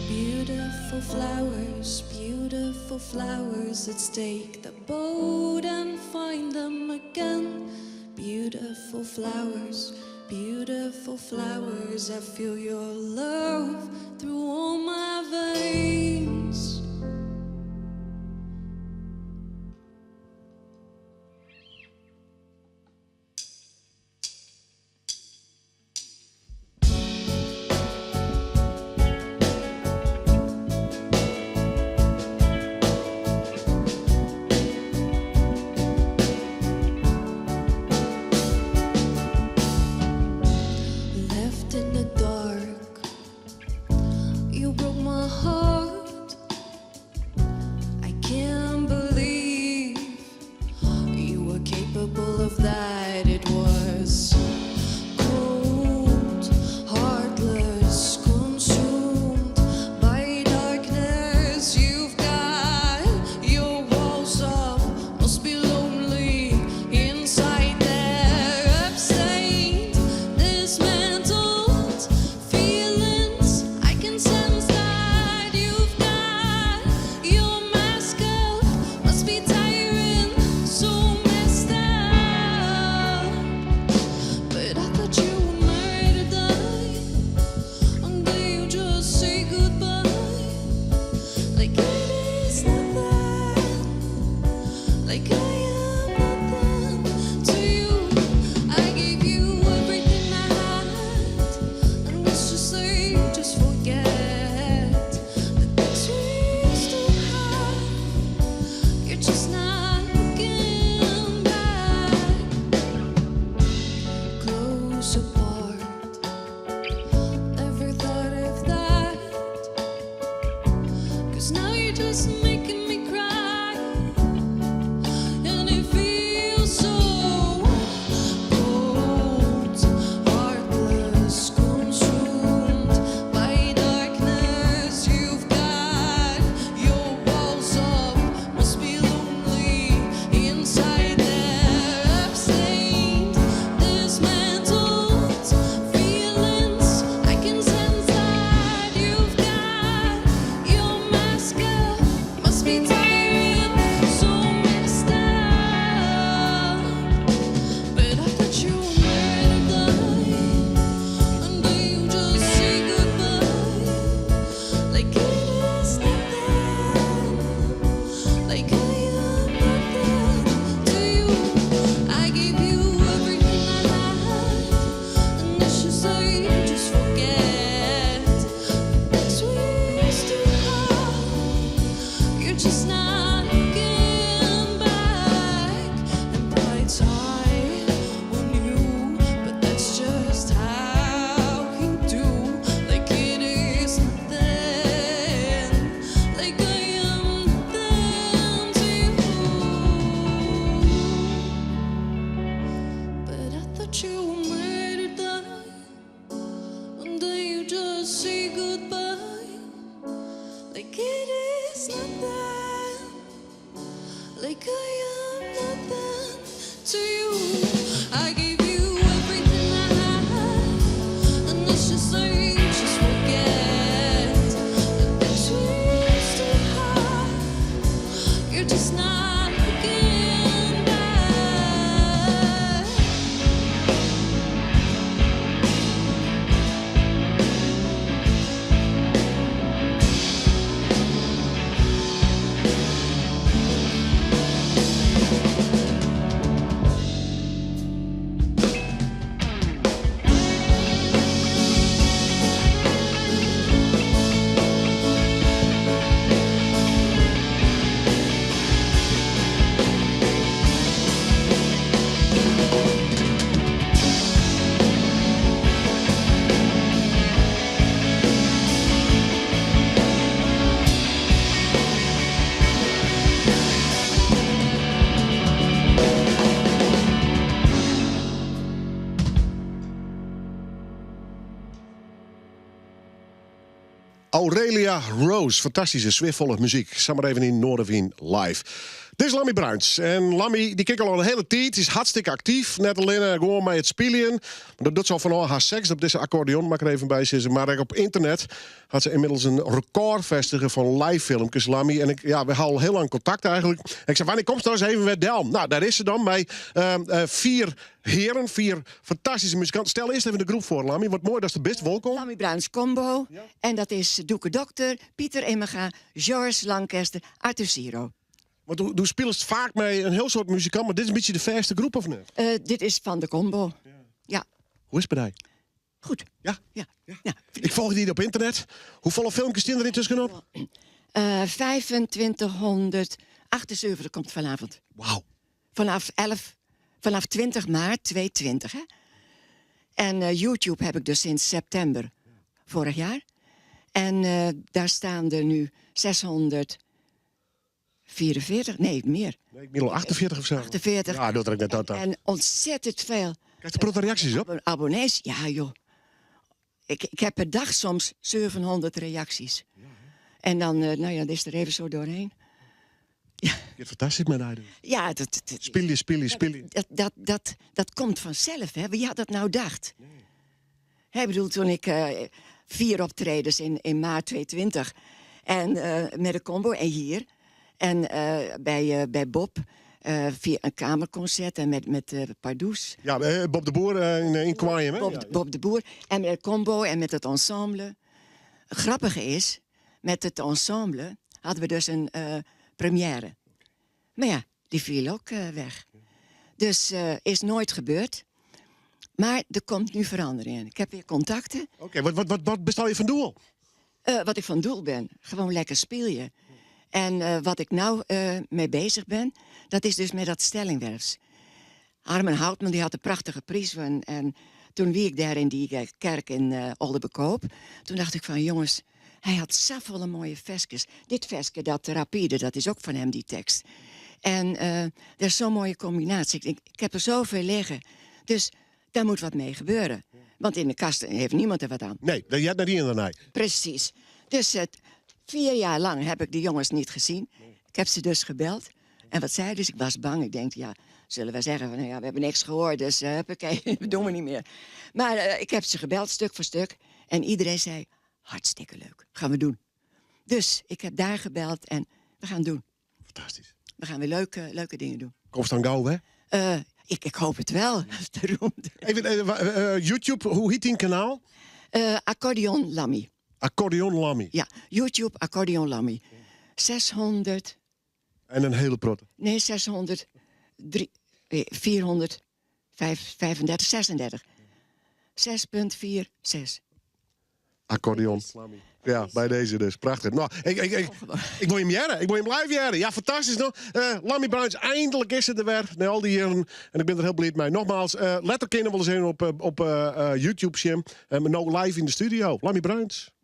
Beautiful flowers, beautiful flowers. Let's take the boat and find them again. Beautiful flowers, beautiful flowers. I feel your love through all my veins. Left in the dark, you broke my heart. I can't believe you were capable of that. It was cold, heartless, consumed by darkness. You've got your walls up, must be lonely inside there. Abstained, dismantled feelings. I can sense that you've got your mask up. Must be tiring, so messed up. But I thought you were married to die, and then you just say goodbye, like it is nothing. Like I am nothing to you. I gave you everything I had, and let's just say, just forget the things we used to have. You're just not looking back. Close apart. Never thought of that. 'Cause now you're just making me cry. And it feels so cold, heartless, consumed by darkness. You've got your walls up, must be lonely inside there. Abstained, dismantled feelings. I can sense that you've got your mask up, must be tiring, so messed up. But I thought you were married to die, and then you just say goodbye, like it is nothing, like I am nothing to you. I gave you everything I had, and let's just say, just forget the things we used to have. You're just not looking back, and pride's high on you, but that's just how you do. Like it is nothing, like I am nothing to you. But I thought you were made to die, and then you just say goodbye, like it is nothing, like I am nothing to you. I gave you everything I had, and let's just say, just forget the things we used to have. You're just not looking back. Aurelia Rose, fantastyske, sfearfolle muzyk. Samar even yn Noardewyn live. Dit is Lammy Bruins. En Lammy, dy ken ik al in hiele tiid. Is hartstikke aktyf. Net allinne gewoan mei it spyljen. Dat docht se al fanôf har sechsde op dizze akkordeon, moat ik der even by sizze. Mar ek op ynternet hat se ynmiddels in rekôr fêstige fan live filmkes. Lammy en ik, ja, we ha al hiel lang kontakt eigentlik. En ik sei, wannear komst no ris even wer del? No, dêr is se dan mei fier Hearen, fier fantastyske muzikanten. Stel earst even de groep foar, Lammy. Wat moai datst der bist. Wolkom. Lammy Bruins Combo. En dat is Doeke Dokter, Pieter Immega, George Lancaster, Arthur Siro. Want do spilest faak mei in hiel soad muzikanten, mar dit is in bytsje de fêste groep, of net? Dit is fan de combo, ja. Hoe is it by dy? Goed. Ja? Ja. Ja. Ik folgje dy op ynternet. Hoefolle filmkes stean der yntusken op? 2578 komt vanavond. Wauw. Vanaf 11, vanaf 20 maart 2020. Hè? En YouTube heb ik dus sinds september vorig jaar. En daar staan er nu 644, nee, meer. Nee, ik bedoel 48 of zo. 48. Ja, dat ik net dat. En ontzettend veel. Krijg je protte reaksjes op? Abonnees, ja joh. Ik heb per dag soms 700 reacties. En dan, nou ja, dan is er even zo doorheen. Ja. Je fantastysk mei dy. Ja, dat Spylje, spylje, spylje. Dat komt vanzelf, hè. Wie had dat nou dacht? Nee. Hè, ik bedoel, toen ik vier optredens in maart 2020 en met de combo en hier en bij Bob via een kamerconcert en met Pardoes. Ja, Bob de Boer in Koarnjum, hè? Bob de Boer en met de combo en met het ensemble. Het grappige is, met het ensemble hadden we dus een première. Maar ja, die viel ook weg. Dus is nooit gebeurd. Maar er komt nu verandering in. Ik heb weer contacten. Oké, wat bestel je van doel? Wat ik van doel ben? Gewoon lekker spelen. En wat ik nou mee bezig ben, dat is dus met dat Stellingwerfs. Harmen Houtman die had een prachtige prijs. En toen wie ik daar in die kerk in Oldebekoop. Toen dacht ik van jongens, hij had zoveel mooie verskes. Dit verske, dat Rapide, dat is ook van hem, die tekst. En dat is zo'n mooie combinatie. Ik heb er zoveel liggen. Dus daar moet wat mee gebeuren. Want in de kast heeft niemand er wat aan. Nee, dat jij naar die en daarna. Precies. Dus 4 jaar lang heb ik de jongens niet gezien. Ik heb ze dus gebeld. En wat zei dus? Ik was bang. Ik denk, ja, zullen we zeggen van, nou ja, we hebben niks gehoord, dus huppakee, dat doen we niet meer. Maar ik heb ze gebeld, stuk voor stuk. En iedereen zei, hartstikke leuk, gaan we doen. Dus ik heb daar gebeld en we gaan doen. Fantastisch. We gaan weer leuke dingen doen. Komt dan gauw, hè? Ik hoop het wel. De roem. Even YouTube, hoe heet die kanaal? Accordeon Lammy. Accordeon Lammy? Ja, YouTube Accordeon Lammy. 600... En een hele protte. Nee, 600, drie, 400, vijf, 35, 36. 6,46. Accordeon. Ja, bij deze dus. Prachtig. Nou, ik wil hem jaren. Ik wil hem live jaren. Ja, fantastisch. Nou, Lammy Bruins, eindelijk is het er weer. Na al die jaren. En ik ben er heel blij mee. Nogmaals, let er kinderen wel eens in op YouTube, Jim. Maar nou live in de studio. Lammy Bruins.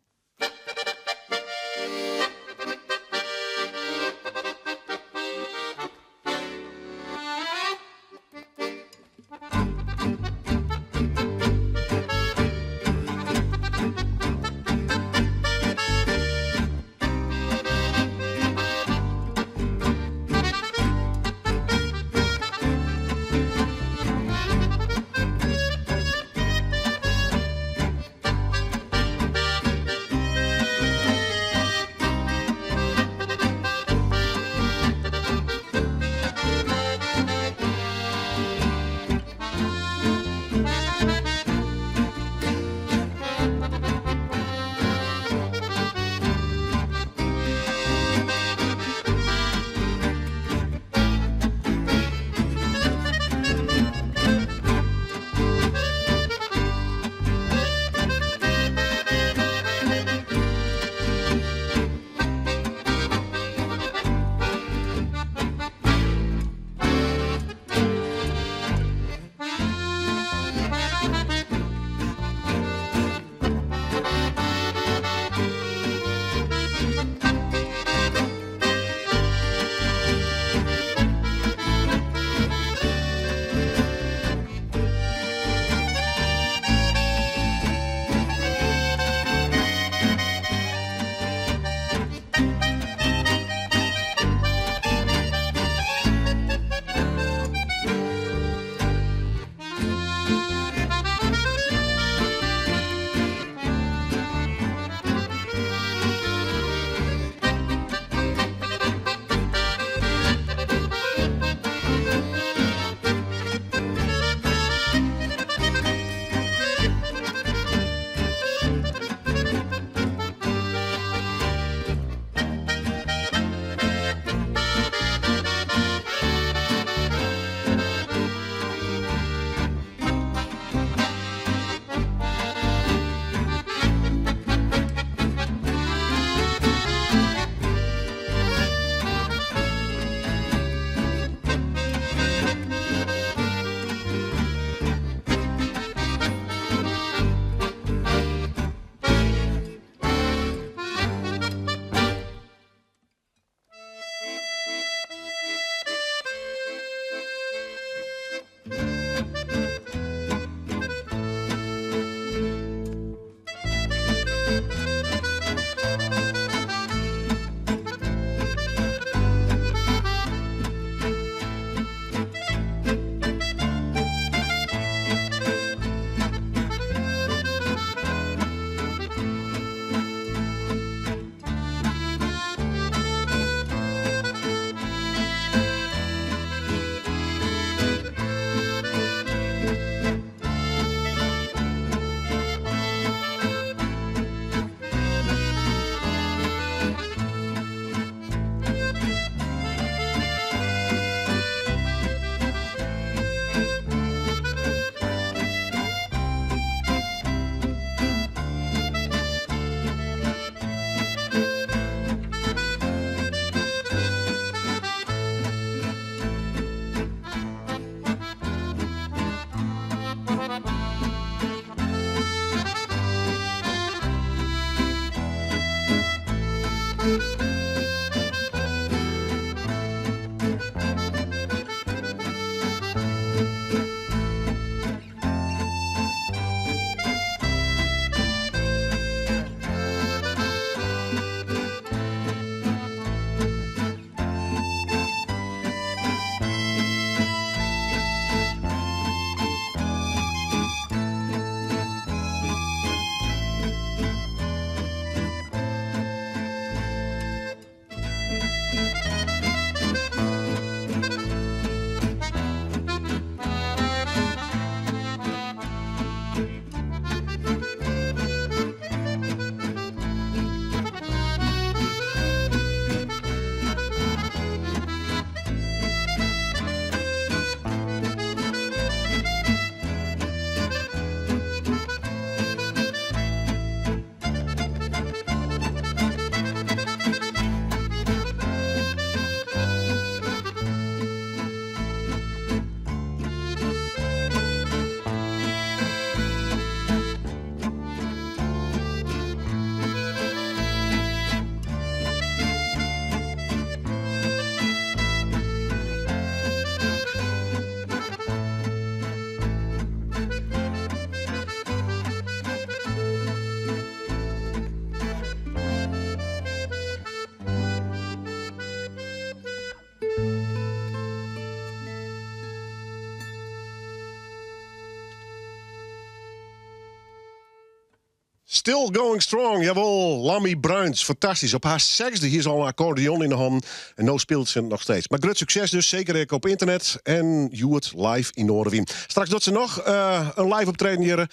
Still going strong, jawol, Lammy Bruins, fantastysk. Op har sechsde hie se al in akkordeon yn de hannen en no spilet se noch steeds. Mar grut sukses dus, seker ek op ynternet en hjoed live yn Noardewyn. Straks docht se noch eh, in live optreden hjir.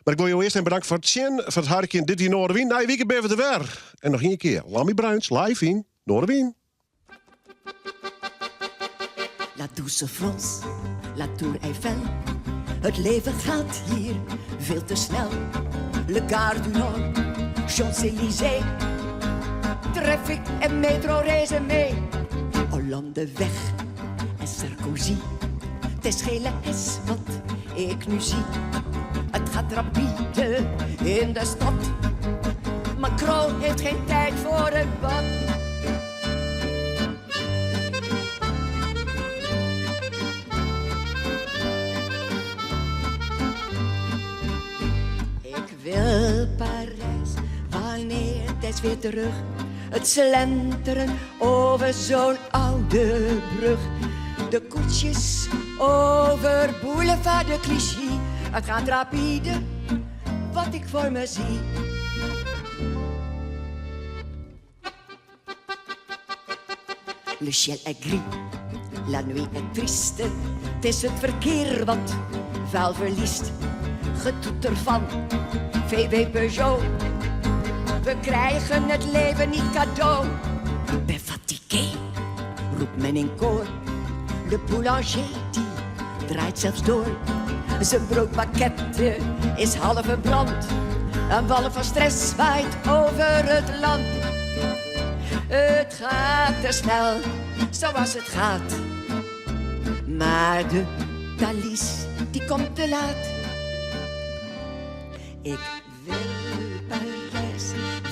Mar ik wol jo earst even bedanke foar it sjen, foar it harkjen. Dit wie Noardewyn. Nije wike binne we der wer. En noch ien kear, Lammy Bruins live yn Noardewyn. La douce France, la Tour Eiffel. Het leven gaat hier veel te snel. Le Gare du Nord, Champs-Élysées. Traffic en metro reizen mee. Hollande weg en Sarkozy. Het is geen les wat ik nu zie. Het gaat rapide in de stad. Macron heeft geen tijd voor het bad. Ik wil Parijs, wanneer het is weer terug. Het slenteren over zo'n oude brug. De koetsjes over boulevard de Clichy. Het gaat rapide, wat ik voor me zie. Le ciel est gris, la nuit est triste. Het is het verkeer wat vuil verliest. Getoeter van VW Peugeot. We krijgen het leven niet cadeau. Ben fatigué, roept men in koor. De boulanger die draait zelfs door. Zijn broodpakketje is half verbrand. Een walm van stress waait over het land. Het gaat te snel, zoals het gaat. Maar de Thalys, die komt te laat. Ik wil Parijs,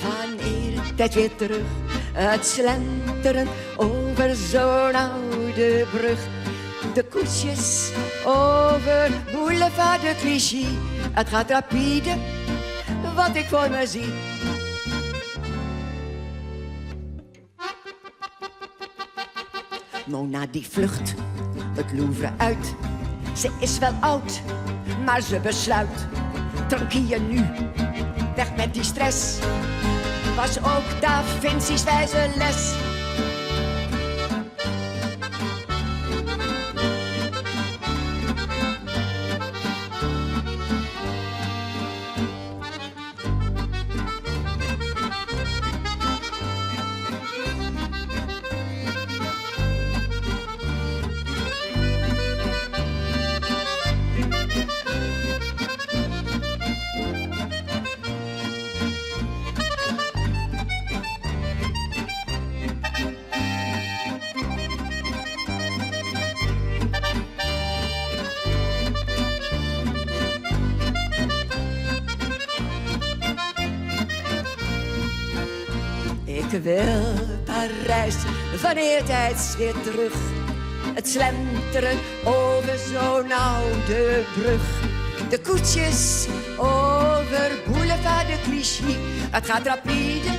wanneer tijd weer terug. Het slenteren over zo'n oude brug. De koetsjes over boulevard de Clichy. Het gaat rapide, wat ik voor me zie. Mona die vlucht het Louvre uit. Ze is wel oud, maar ze besluit. Tranquille nu, weg met die stress. Was ook Da Vinci's wijze les. Ik wil Parijs, wanneer tijds weer terug. Het slenteren over zo'n oude brug. De koetsjes over boulevard de Clichy. Het gaat rapide,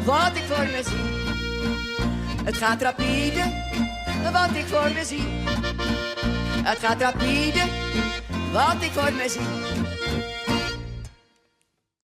wat ik voor me zie. Het gaat rapide, wat ik voor me zie. Het gaat rapide, wat ik voor me zie.